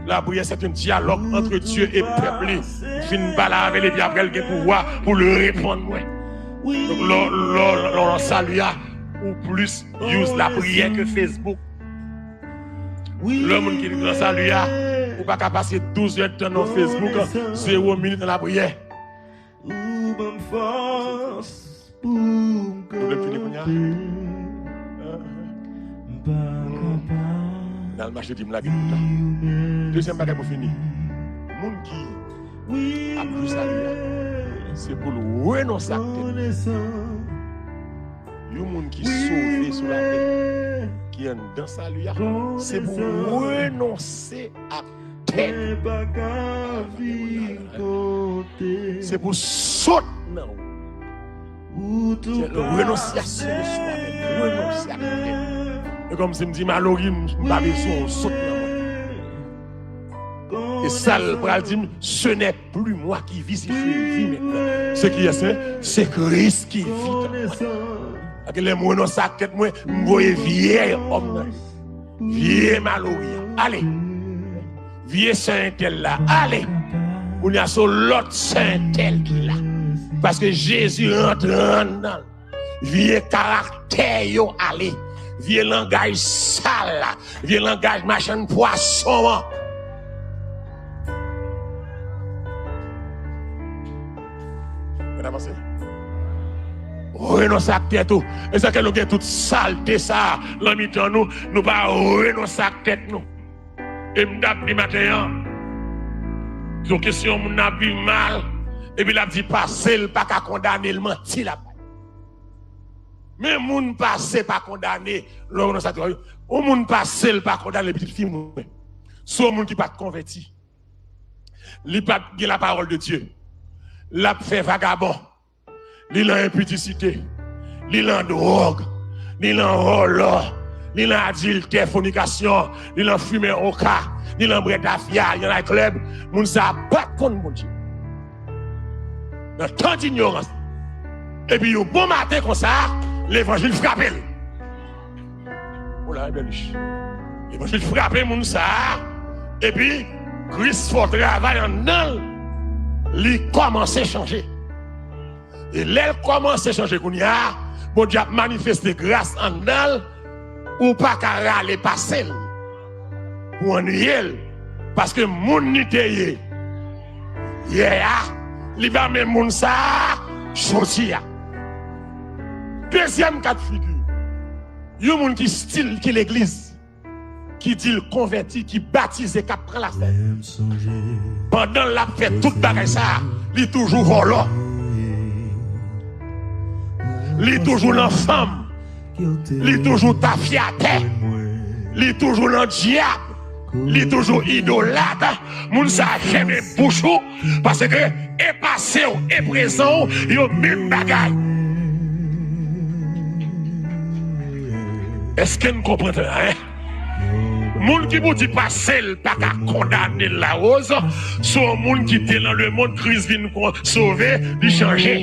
Lapriyè, se yon dyalòg ant Dye e pèp li. Ou fin pale avè l, epi apre l gen pouvwa pou l reponn mwen. Donk, lè, lè, lè, lè w nan sali a, ou plis use lapriyè ke Facebook. Lè moun ki nan sali a, ou pa ka pase douz è tan nan Facebook, zewo minit nan lapriyè. Ou ban m fòs pou m kanpe. Nou vle fini kounye a? M pa kapab. N al mache di m lage tout tan. Dezyèm bagay pou fini. Moun ki ap jwi sali a, se pou l renonse ak tèt li. Yon moun ki sove sou latè, ki anndan sali a, se pou renonse ak tèt. Se pou sot nan ou. Se yon renonsyasyon de swa menm. Renonse ak tèt. E kòmsi m di, Malory, m pa bezwen w sot nan mwen. E sa l pral di m, ce n'est plus moi qui vis, il fait vivre maintenant. Se kiyès, hein? Se Kris ki viv nan mwen. Ak lè m renonse ak tèt mwen, m voye vye òm nan. Vye Malory an, ale. Vye sè entèl la, ale. Kounye a se lòt sè entèl ki la. Paske Jezi rantre anndan l. Vye karaktè yo ale. Vye langaj sal la. Vye langaj machann pwason an. Mwen avanse. Renonse ak tèt ou. E sa ke nou gen tout salte sa a nan mitan nou, nou pa renonse ak tèt nou. E m t ap di maten an, sou kesyon moun nan ap viv mal, epi l ap di pase l pa ka kondane l, manti l ap bay. Men moun pase pa kondane, lè w nan sa, yon moun pase l pa kondane pitit fi mwen. Se yon moun ki pa t konvèti. Li pa t gen la parole de Dieu. L ap fè vagabon. Li nan enpidisite. Li nan dwòg. Li nan vòlò. Li nan adiltè, fònikasyon. Li nan fimen oka. Li nan bwè tafya. Li nan nayklèb. Moun sa a pa t konn Bondye. Nan tan dinyorans. Epi yon bon maten konsa, levanjil frape l. O la, bèl lich. Levanjil frape moun sa a, epi Kris fè yon travay anndan l, li kòmanse chanje. E lè l kòmanse chanje kounye a, Bondye ap manifeste gras anndan l, ou pa ka rale pase l pou anniye l, paske moun li te ye yè a, li pa menm moun sa a jodi a. Dezyèm ka d figi, yon moun ki stil ki legliz, ki di l konvèti, ki batize, k ap pran lasèn. Pandan l ap fè tout bagay sa a, li toujou vòlò. Li toujou nan fanm. Li toujou tafyatè. Li toujou nan dyab. Li toujou idolat. Moun sa a fèmen bouch ou. Paske e pase w, e prezan w, yo menm bagay. Èske n konprann sa, en? Moun ki pou di pase l pa ka kondane l lawoz, se yon moun ki te nan lemonn, Kris vin kon-, sove, li chanje.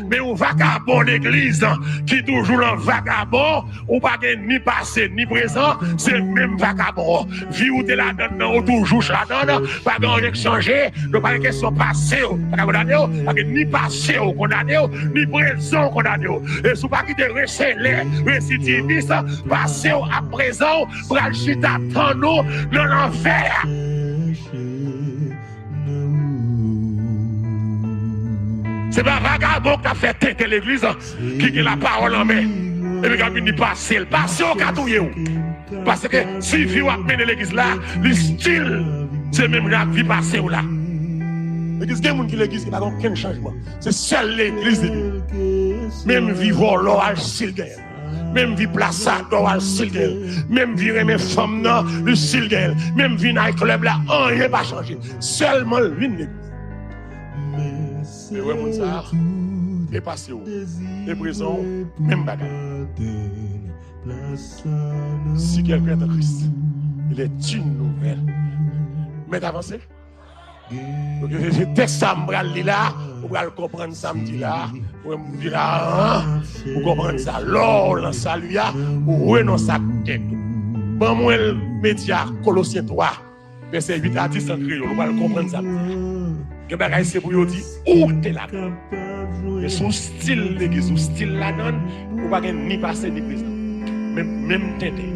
Men yon vagabon legliz ki toujou nan vagabon, ou pa gen ni pase ni prezan, se menm vagabon. Vi ou te ladann nan, ou toujou ladann, pa gen anyen k chanje, donk pa gen kesyon pase w, pa ka kondane w, pa gen ni pase w kondane w, ni prezan w kondane w. E si w pa kite reselè, residivis, pase w ak prezan w pral chita tann ou nan lanfè a. Se pa vagabon k ap fè tenten legliz ki gen lapawòl an men, epi k ap vin di pase l. Pase w ka touye w. Paske si vi w ap mennen legliz la, li still se menm jan ak vi pase w la. Legliz, gen moun ki legliz ki pa gen okenn chanjman. Se sèl legliz li gen. Menm vi vòlò a, li still genyen l. Menm vi plasadò a, li still genyen l. Menm vi renmen fanm nan, li still genyen l. Menm vi night club la, anyen pa chanje. Sèlman l vin legliz. E wè moun sa a, e pase w, e prezan w, menm bagay. Si quelqu'un est en Christ, il est une nouvelle. Mèt avanse. Ok, se, se tèks sa m pral li la, ou pral konprann sa m di la. Ou m di la, an, ou konprann sa. Lè w nan sali a, ou renonse ak tèt ou. Ban mwen l, medya Kolosyen twa, vèsè uit a dis an kreyòl, ou pral konprann sa m di a. Gen bagay se pou yo di ou te ladan. Men si w still legliz, ou still ladan, ou pa gen ni pase ni prezan. Men menm tenten,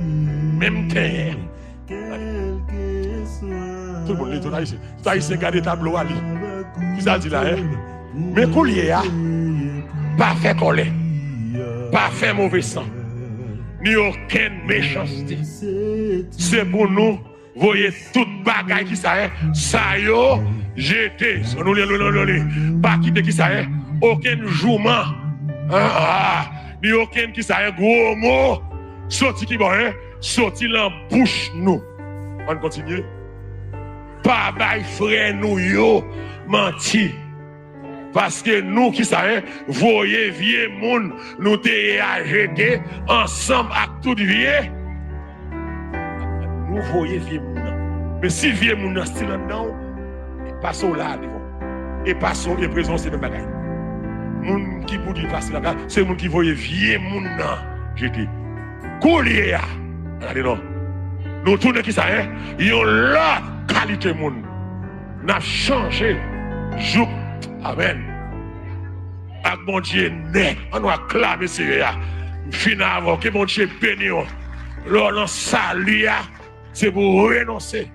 menm tenyen. Tout moun li, tout Ayisyen. Tout Ayisyen gade tablo a li. Kisa l di la, en? Men koulye a, pa fè kòlè, pa fè move san, ni okenn mechanste. Se pou nou voye tout bagay ki sa, en, sa yo jete. Sa nou li, li, li, li, li. Pa kite ki sa, en, okenn jouman, en, ah, ni okenn ki sa, en, gwo mo soti ki bò, en, soti nan bouch nou. Ann kontinye. Pa bay frè nou yo manti. Paske nou, ki sa, en, voye vye moun nou te ye a jete ansanm ak tout vye. Nou voye vye moun nan. Men si vye moun nan still anndan w, e pase w la devan. E pase w, e prezan w, se menm bagay. Moun ki pou di pase la, se moun ki voye vye moun nan jete. Koulye a, gade non. Nou tounen ki sa, en? Yon lòt kalite moun. N ap chanje jouk, amèn, ak Bondye nèt. Ann nou aklame Seyè a. M fin avè w. Ke Bondye beni w. Lè w nan sali a, se pou w renonse.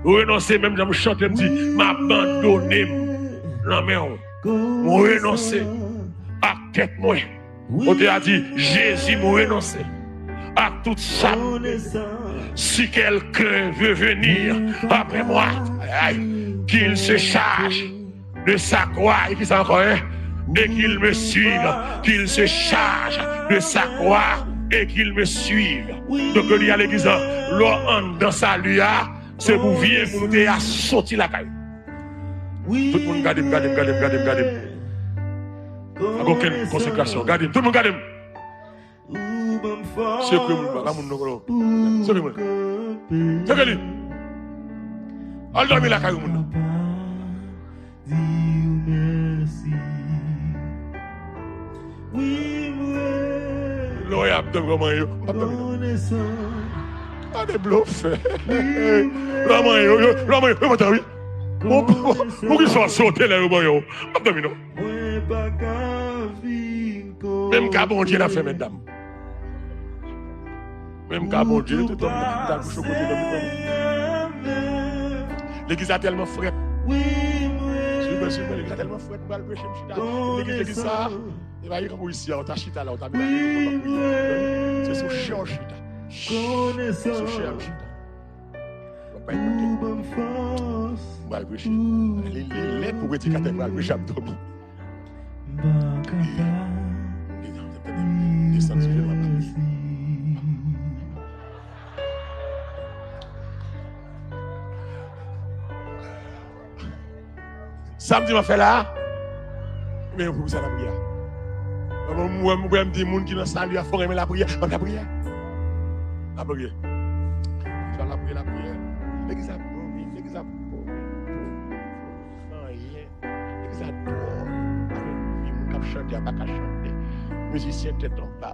Renonse, menm jan m chante, m di, m abandone m nan men w. M renonse ak tèt mwen. Kote a di, Jezi, m renonse ak tout sa m te. Si quelqu'un veut venir après moi, ay, ay, qu'il se charge de sa croix, e ki sa ankò, en? Et qu'il me suive, qu'il se charge de sa croix et qu'il me suive. Donk, yo di a legliz la, lè w anndan sali a, se pou vye moun ou te ye a soti lakay ou. Tout moun gade m, gade m, gade m, gade m, gade m. Pa gen okenn konsekrasyon. Gade m, tout moun gade m. Sekwe moun ba, ba moun non, non. Sekwe moun. Sekwe li. Al dòmi lakay ou moun nan. Lè w ap dòmi kòman yo, ap dòmi non. Gade blofè. Lè w manyen yo, yo, lè w manyen yo, yo kontan wi. Bon, bon, bon, poukisa w sote lè yo manyen w? Ap dòmi non. Menm ka Bondye n ap fè, medam. Menm ka Bondye, tout òm nan ki t al kouche kote nan mitan. Legliz la tèlman frèt. Silvè, silvè, legliz la tèlman frèt, m pral preche, m chita. Legliz, legliz sa, e pa kankou isi a, ou ta chita la, ou ta mete nou kontan pou li. Se sou chè w chita. Sou chè w chita. W ap bay pakèt. M pral preche. Li, li lè pou predikatè pral preche ap dòmi. Li, li, li, li, li, li, li, li, li, li, Sa m di m ap fè la a, men pou sa lapriyè. Mwen, mwen, mwen, m di moun ki nan sali a fò renmen lapriyè. M ap lapriyè. Lapriyè. Sa lapriyè, lapriyè. Legliz la boring, legliz la boring. Anyen. Legliz la dwòl. Avèk moun k ap chante a pa ka chante. Mizisyen tèt anba.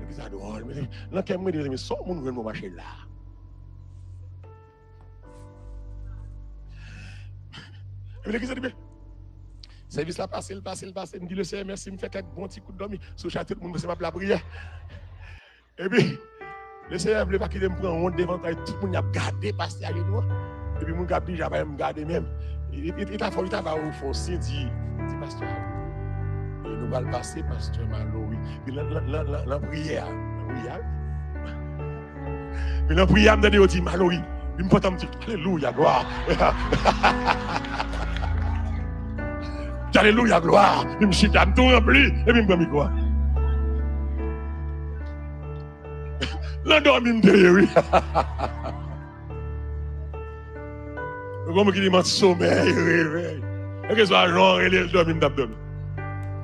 Legliz la dwòl. Men nan kè m, mwen di, mezanmi, sa moun jwenn pou mache la. Epi legliz la di, men, sèvis la pase, l pase, l pase. M di, Lesenyè, mèsi, m fè kèk bon ti kout dòmi. Sou chay, tout moun panse m ap lapriyè. Epi, Lesenyè vle pa kite m pran wont devan kay tout moun y ap gade pastè ajenou an. Epi moun k ap di, jan pa menm gade menm. Li, li, li ta fè, li ta ba ou fè w siy, di, di pastè a, e nou pral pase pastè Malory. Epi nan, nan, nan, nan, nan priyè a, nan priyè a, wi. Men nan priyè a, m tande yo di, Malory. Epi m pantan m di, alelouya, glwa. Alelouya, glwa. Epi m chita, m tou ranpli, epi m pran mikwo a. Nan dòmi m te ye, wi. Gen moun ki di, m an somèy, revèy. Kèlkeswa jan w rele l, dòmi m t ap dòmi.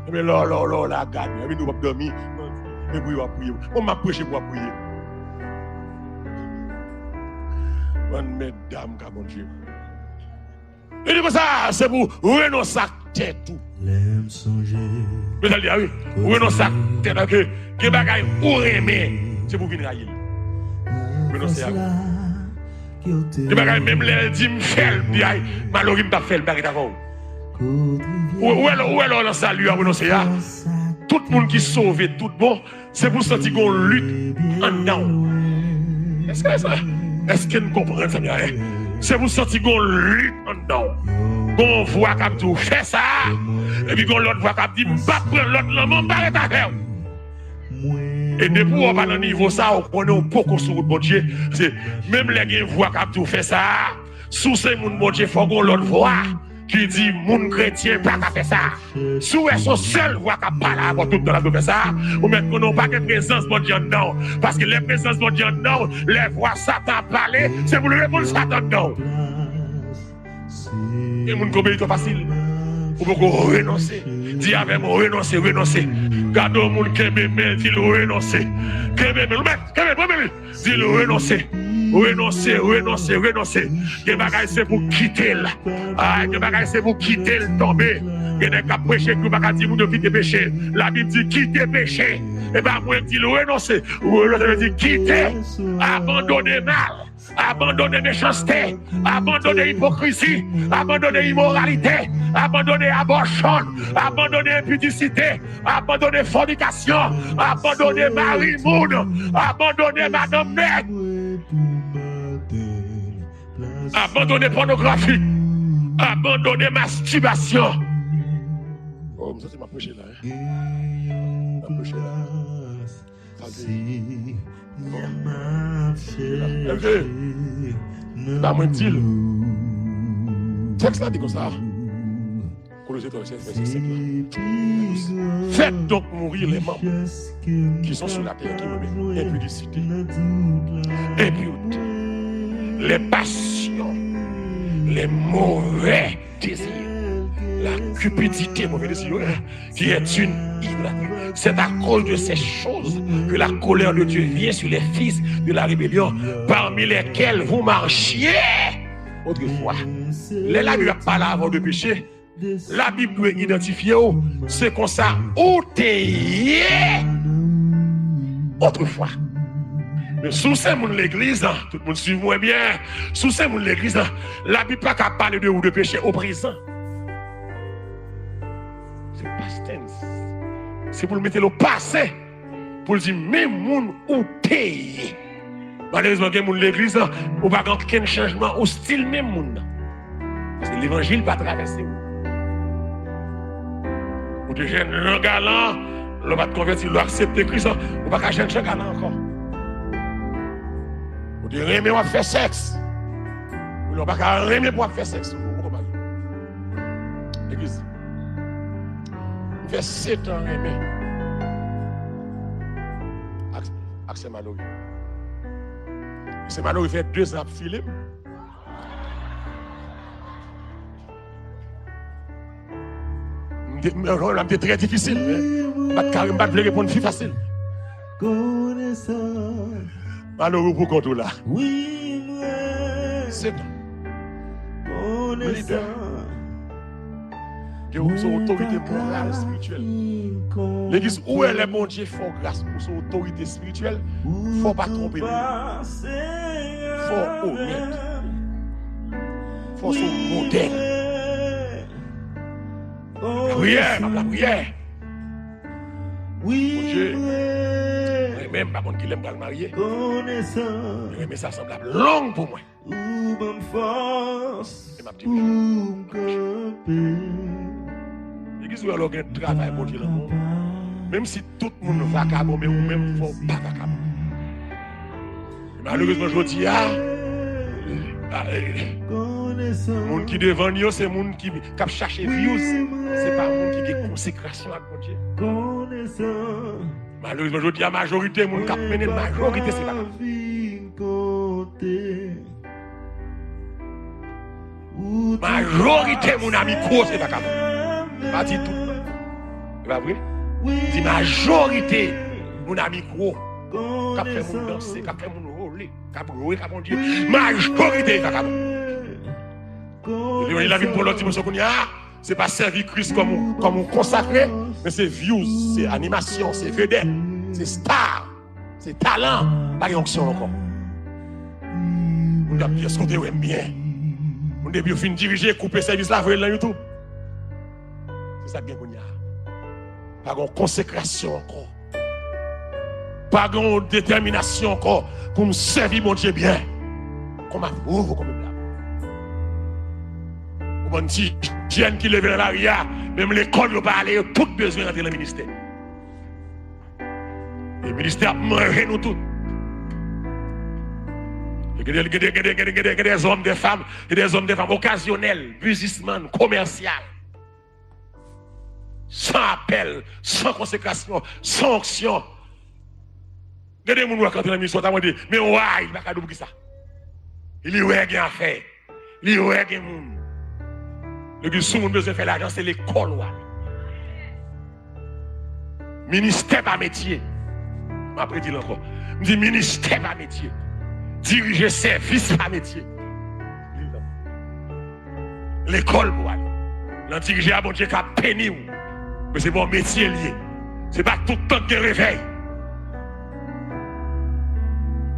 Ebyen, lè w, lè w, lè w la gade, epi nou p ap dòmi. Mwen priye, w ap priye. Mwen, m ap preche pou w ap priye. Bann mètdam ka Bondye. Li di konsa, se pou w renonse ak tèt ou. Lè m sonje. Men sa l di a, wi. Ou renonse ak tèt ou, ke gen bagay ou renmen, se pou w vin rayi l. Renonse a. Gen bagay, menm lè l di m fè l, m di, ay, Malory, m t ap fè l, m ta ret avè w. Ou, ou wè lè, ou wè lè w nan sali a, renonse a. Tout moun ki sove tout bon, se pou w santi gon lit anndan w. Èske, èske, èske n konprann sa m di a? Se pou w santi gon lit anndan w. Gon vwa k ap di w fè sa, epi gon lòt vwa k ap di, m p ap pran lòt lanmò, m pa ret avè w. E depi w pa nan nivo sa, ou konnen w poko sou wout Bondye. Se menm lè gen vwa k ap di w fè sa, si w se moun Bondye, fò gon lòt vwa ki di moun kretyen pa ka fè sa. Si w wè se yon sèl vwa k ap pale avè w tout tan l ap di w fè sa, ou mèt konnen w pa gen prezans Bondye anndan w. Paske lè prezans Bondye anndan w, lè vwa Satan ap pale, se pou l reponn Satan anndan w. Gen moun k obeyi twò fasil. Ou poko renonse. Di avè m, renonse, renonse. Gade yon moun kenbe men l, di l renonse. Kenbe men l, ou mèt, kenbe, pran men li. Di l renonse. Renonse, renonse, renonse. Gen bagay se pou kite l. Ay, gen bagay se pou kite l tonbe. Gen nèg k ap preche, ki pa ka di moun yo kite peche. Labib di kite peche. E pa mwen k di l renonse. Renonse vle di kite, abandone mal. Abandone mechanste, abandone ipokrizi, abandone imoralite, abandone abòchon, abandone enpidisite, abandone fònikasyon, abandone mari moun, abandone madanm nèg, abandone pònografi, abandone mastibasyon. Oh, m santi m ap preche la, hein? M ap preche la. Sa se, bon. Èske se pa mwen k di l? Tèks la di konsa. Kolose twa, vèsè, vèsè senk la. Faites donc mourir les membres qui sont sur la terre, qui me impudicité, impureté, les passions, les mauvais désirs, la cupidité, mauvais désir, hein, qui est une idolâtrie. C'est à cause de ces choses que la colère de Dieu vient sur les fils de la rébellion, parmi lesquels vous marchiez autrefois. Lè Labib ap pale avè w de peche, Labib dwe idantifye w, se konsa ou te ye otrefwa. Men si w se moun legliz, tout moun swiv mwen byen, si w se moun legliz, Labib pa ka pale de ou de peche o prezan. Se past tense. Se pou l mete l o pase. Pou l di, men moun ou te ye. Malerezman, gen moun legliz la, ou pa gen okenn chanjman, ou still menm moun nan. Paske levanjil pa travèse ou. Ou te jèn jan galan, lè w pa t konvèti, lè w aksepte Kris la, ou pa ka jèn jan galan ankò. Ou te renmen w ap fè sèks. Ou lè w pa ka renmen pou w ap fè sèks. Ou poko marye. Legliz. M fè sèt an renmen ak, ak sè Malory. Sè Malory fè de zan ap file m. Te, m ap te trè difisil, men m pa t ka, m pa t vle reponn fi fasil. Malere w pou kont ou la. Setan. Lidè. Ke ou se otorite moral, espirityèl. Legliz, ou wè lè Bondye fè w gras, ou se otorite espirityèl, fò w pa twonpe nou. Fò w onèt. Fò w se yon modèl. Lapriyè, m ap lapriyè. Bondye, mwen menm, m pa konn kilè m pral marye. Men renmen sa sanble ap long pou mwen. E m ap dirije. Legliz, ou wè lè w gen travay Bondye nan men w. Menm si tout moun vakabon, men ou menm fò w pa vakabon. Malerezman, jodi a, a, e, moun ki devan n yo, se moun ki, k ap chache views. Se pa moun ki gen konsekrasyon ak Bondye. Malerezman, jodi a, majorite moun k ap mennen, majorite se vakabon. Majorite moun a mikwo se vakabon. Pa di tout, non. E pa vre? Di majorite moun a mikwo k ap fè moun danse, k ap fè moun wole, k ap lwe ka Bondye. Majorite vakabon. Levanjil la vin pran lòt dimansyon kounye a. Se pa sèvi Kris kòm ou, kòm ou konsakre, men se views, se animasyon, se vedèt, se star. Se talan, pa gen onksyon ankò. Moun ap di, èske w te wè m byen? Moun depi yo fin dirije, koupe sèvis la, voye l nan YouTube. Se sa k gen kounye a. Pa gen yon konsekrasyon ankò. Pa gen yon detèminasyon ankò pou m sèvi Bondye byen. Kòm avou, kòm blan. Ou bann ti jèn ki leve nan lari a, menm lekòl yo pa ale, yo tout bezwen rantre nan ministè. E ministè ap manje nou tout. E gen de, gen de, gen de, gen de, gen de, gen de zòm, de fanm, gen de zòm, de fanm okazyonèl, biznismann, komèsyal. San apèl, san konsekrasyon, san onksyon. Gen de moun wè k antre nan ministè, w ta mande, men why, li pa ka di w poukisa. Li wè gen afè. Li wè gen moun. Legliz, si moun bezwen fè lajan, se lekòl w ale. Ministè pa metye. M ap redi l ankò. M di ministè pa metye. Dirije sèvis pa metye. Lekòl pou ale. Nan dirije a, Bondye ka beni w. Men se pa yon metye l ye. Se pa tout tan k gen revèy.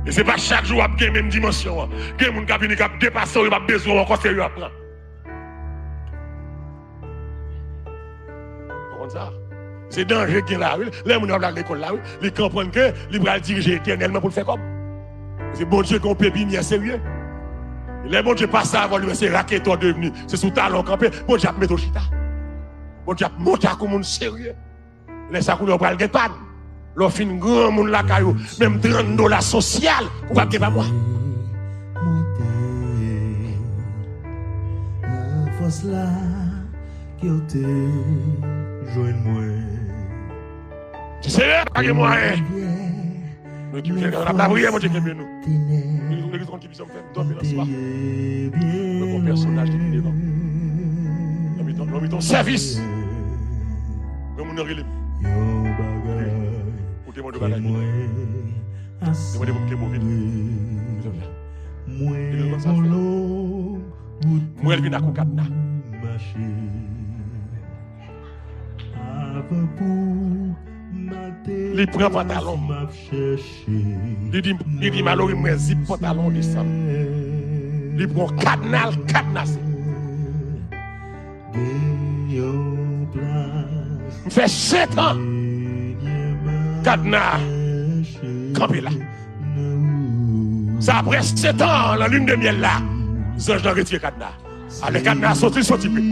E se pa chak jou w ap gen menm dimansyon an. Gen moun k ap vini, k ap depase w, yo p ap bezwen w ankò, se yo y ap pran. Ou konprann sa? Se danje k gen la, wi. Lè moun ap al lekòl la, wi, li konprann ke li pral dirije etènèlman pou l fè kòb. Se Bondye gen yon pèp serye. Lè Bondye pase avè w, li wè se raketè w devni. Se sou talan w kanpe, Bondye ap mete w chita. Bondye ap monte ak yon moun serye. Lè sa kounye a w pral gen pàn. Lè w fin granmoun lakay ou, menm trant dola sosyal, ou p ap gen pa mwa. Mwen te nan fòs la ke w te jwenn mwen. Senyè, pa gen mwayen. Nou ki fè n ap lapriyè, Bondye kenbe nou. Nou, nou, nou, nou, Sa m fè m tonbe nan swa. Mwen gon pèsonaj ki te devan m. Nan mitan, nan mitan sèvis. Yon moun nan rele m. Ou te mande yon bagay pou mwen. Te mande pou m te pou vin. Mwen konn sa l fè. Mwen l vin ak yon kadna. Li pran pantalon m. Li di, li di, Malory, m wè zip pantalon w desann. Li pran yon kadna, l kadnase. M fè sèt an kadna kanpe la. Sa apre sèt an, nan lin de myèl la, zanj lan retire kadna. Alè kadna soti, soti pi.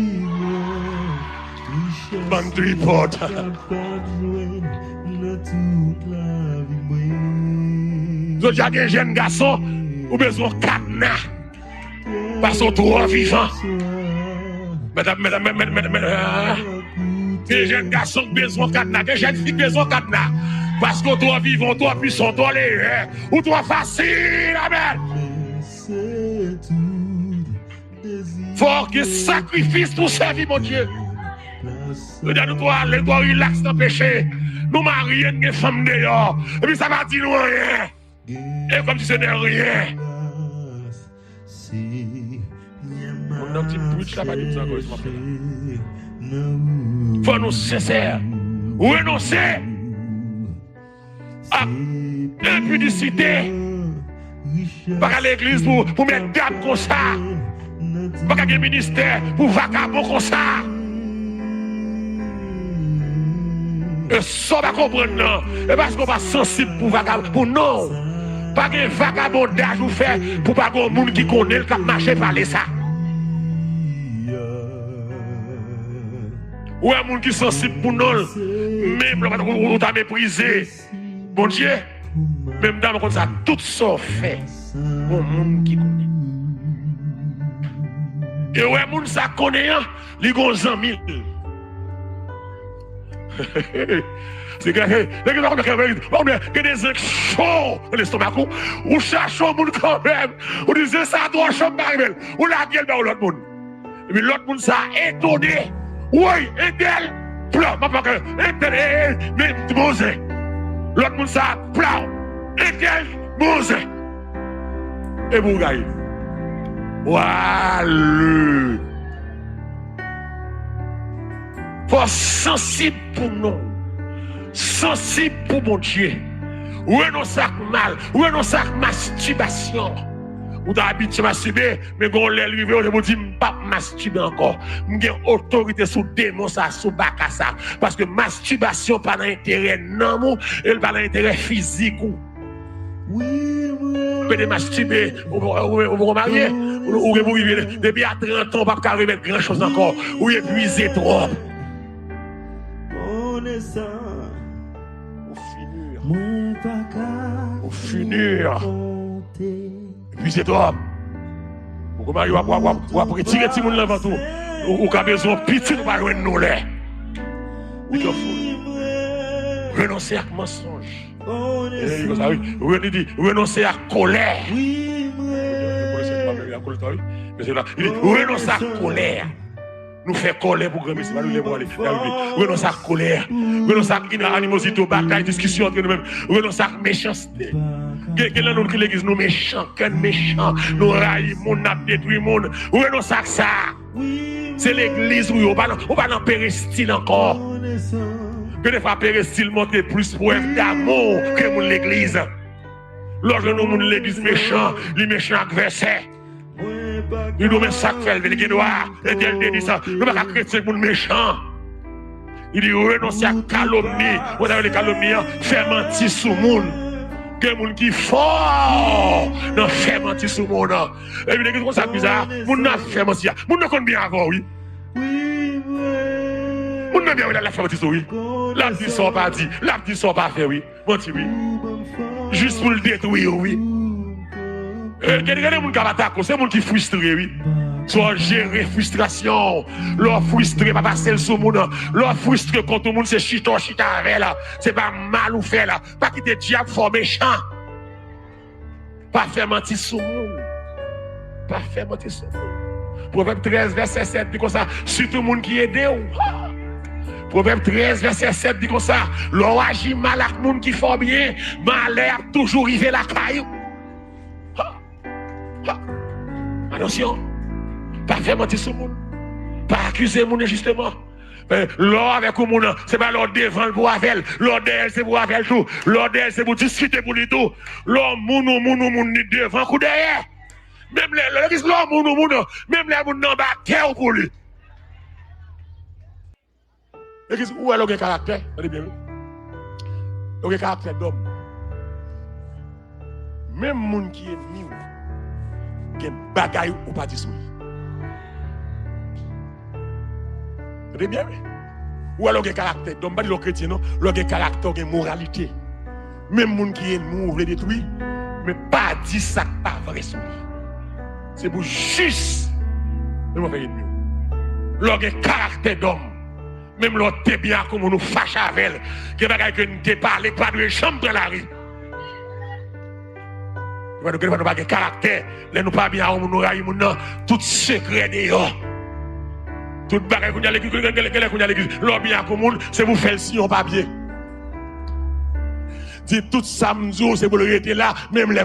Bann tripòt. Jodi a gen jèn gason, ou bezwen yon kadna. Paske w twò vivan. Medam, medam, medam, medam, medam, ah. Gen jèn gason k bezwen yon kadna, gen jèn fi k bezwen yon kadna. Paske w twò vivan, w twò pwisan, w twò lejè, ou twò fasil, amèn. Fò w gen sakrifis pou w sèvi Bondye. Yo di a nou twò alèz, twò rilaks nan peche. Nou marye, n gen fanm deyò. Epi sa pa di nou anyen. E kòmsi se de rien. Moun nan di m preach la, pa di m sa ankò, se m ap fè la. Fò nou sensè. Renonse ak enpidisite. Pa ka legliz pou, pou mèt dam konsa. Pa ka gen ministè pou vakabon konsa. E sa w pa konprann nan, e paske w pa sansib pou vakab-, pou non. Pa gen vakabondaj ou fè pou pa gen moun ki konnen l k ap mache pale sa. Ou wè moun ki sansib pou non l, menm lè w pa, ou, ou ta meprize Bondye, menm dam konn sa, tout sa w fè, gon moun ki konnen. E ou wè moun sa konnen an, li gon zanmi l. Se gen, gen, gen, gen, gen, gen de zen k cho nan lestomak ou. Ou chache yon moun kanmenm. Ou di, zen sa twò cho, m pa renmen l. Ou lage l ba yon lòt moun. Epi lòt moun sa etone. Woy, entèl, plan, m ap fè entèl, e, e, men, bon zen. Lòt moun sa, plan, entèl, bon zen. E pou w gaye. Wale. Fò w sansib pou non. Sansib pou Bondye. Renonse ak mal. Renonse ak mastibasyon. Ou ta abitye mastibe, men gon lè l rive, ou te pou di, "M p ap mastibe ankò." M gen otorite sou demon sa, sou baka sa. Paske mastibasyon pa nan enterè nanm ou, e l pa nan enterè fizik ou. Pede mastibe, ou, ou, ou, ou poko marye, ou, ou gen pou rive, depi a trant an, ou p ap ka remèt gran choz ankò. Ou epuize twòp. Ou fini. Ou fini. Epuize twòp. Ou kòman w ap, w ap, w ap, w ap retire timoun nan vant ou. Ou, ou ka bezwen yon pitit, ou pa jwenn doulè. Li twò fou. Renonse ak mansonj. E, li konsa, wi. Ren-, li di, renonse ak kolè. Li di, renonse ak kolè. Nou fè kòlè pou granmesi, pa nou lè pou ale. Renonse ak kòlè. Renonse ak gen animozite, batay, diskisyon antre nou menm. Renonse ak mechanste. Gen, gen nan nou ki legliz, nou mechan, kè n mechan, nou rayi moun, n ap detwi moun. Renonse ak sa. Se legliz ou ye, ou pa nan, ou pa nan perestil ankò. Gen defwa perestil montre plis prèv damou ke moun legliz. Lè w jwenn yon moun legliz mechan, li mechan ak vèsè. Li di w, men sa k fè l, li gen dwa, entèl te di sa. Nou pa ka kretyen moun mechan. Li di, renonse ak kalomni. Ou ta rele kalomni an, fè manti sou moun. Gen moun ki fò nan fè manti sou moun. Epi legliz konsa bizè, moun nan ap fè manti a. Moun nan konn byen avè w, wi. Moun nan byen, wi, l ap fè manti sou ou, wi. L ap di sa w pa di, l ap di sa w pa fè, wi. Manti, wi. Jis pou l detwi w, wi. E, gen, gen de moun k ap atake w, se moun ki fristre, wi. Swa w jere fristrasyon w. Lè w fristre, pa pase l sou moun nan. Lè w fristre kont yon moun, se chita w chita avè l. Se pa mal ou fè l. Pa kite dyab fè w mechan. Pa fè manti sou moun. Pa fè manti sou moun. Pwovèb trèz, vèsè sèt di konsa, sitou moun ki ede w. Ha! Pwovèb trèz, vèsè sèt di konsa, lè w aji mal ak moun ki fè w byen, malè ap toujou rive lakay ou. Ha! Ha! Atansyon! Pa fè manti sou moun. Pa akize moun enjisteman. Eh, lè w avèk yon moun, se pa lè w devan l pou w avè l. Lè w dèyè l, se pou w avè l tou. Lè w dèyè l, se pou w diskite pou li tou. Lè w moun, ou moun, ou moun, li devan kou dèyè. Menm lè, lè, lè w moun, ou moun, menm lè moun nan anba tè w pou li. Legliz, ou wè lè w gen karaktè, tande byen, wi. Lè w gen karaktè dòm. Menm moun ki ènmi w, gen bagay ou pa di sou li. Tande byen, wi. Ou wè lè w gen karaktè dòm, m pa di lè w kretyen non, lè w gen karaktè, w gen moralite. Menm moun ki ènmi w vle detwi, men pa di sa k pa vre sou li. Se pou jis, men mwen fè ènmi w. Lè w gen karaktè dòm, menm lè w te byen ak yon moun, ou fache avè l, gen bagay ke n te pale, pa dwe janm pran lari. Gen bagay nou pa gen karaktè, lè nou pa byen ak yon moun, nou rayi moun nan, tout sekrè deyò. Tout bagay kounye a legliz, genlè kounye a legliz. Lè w byen ak yon moun, se pou fè l siyen yon papye. Di tout sa m di w, se pou l rete la, menm lè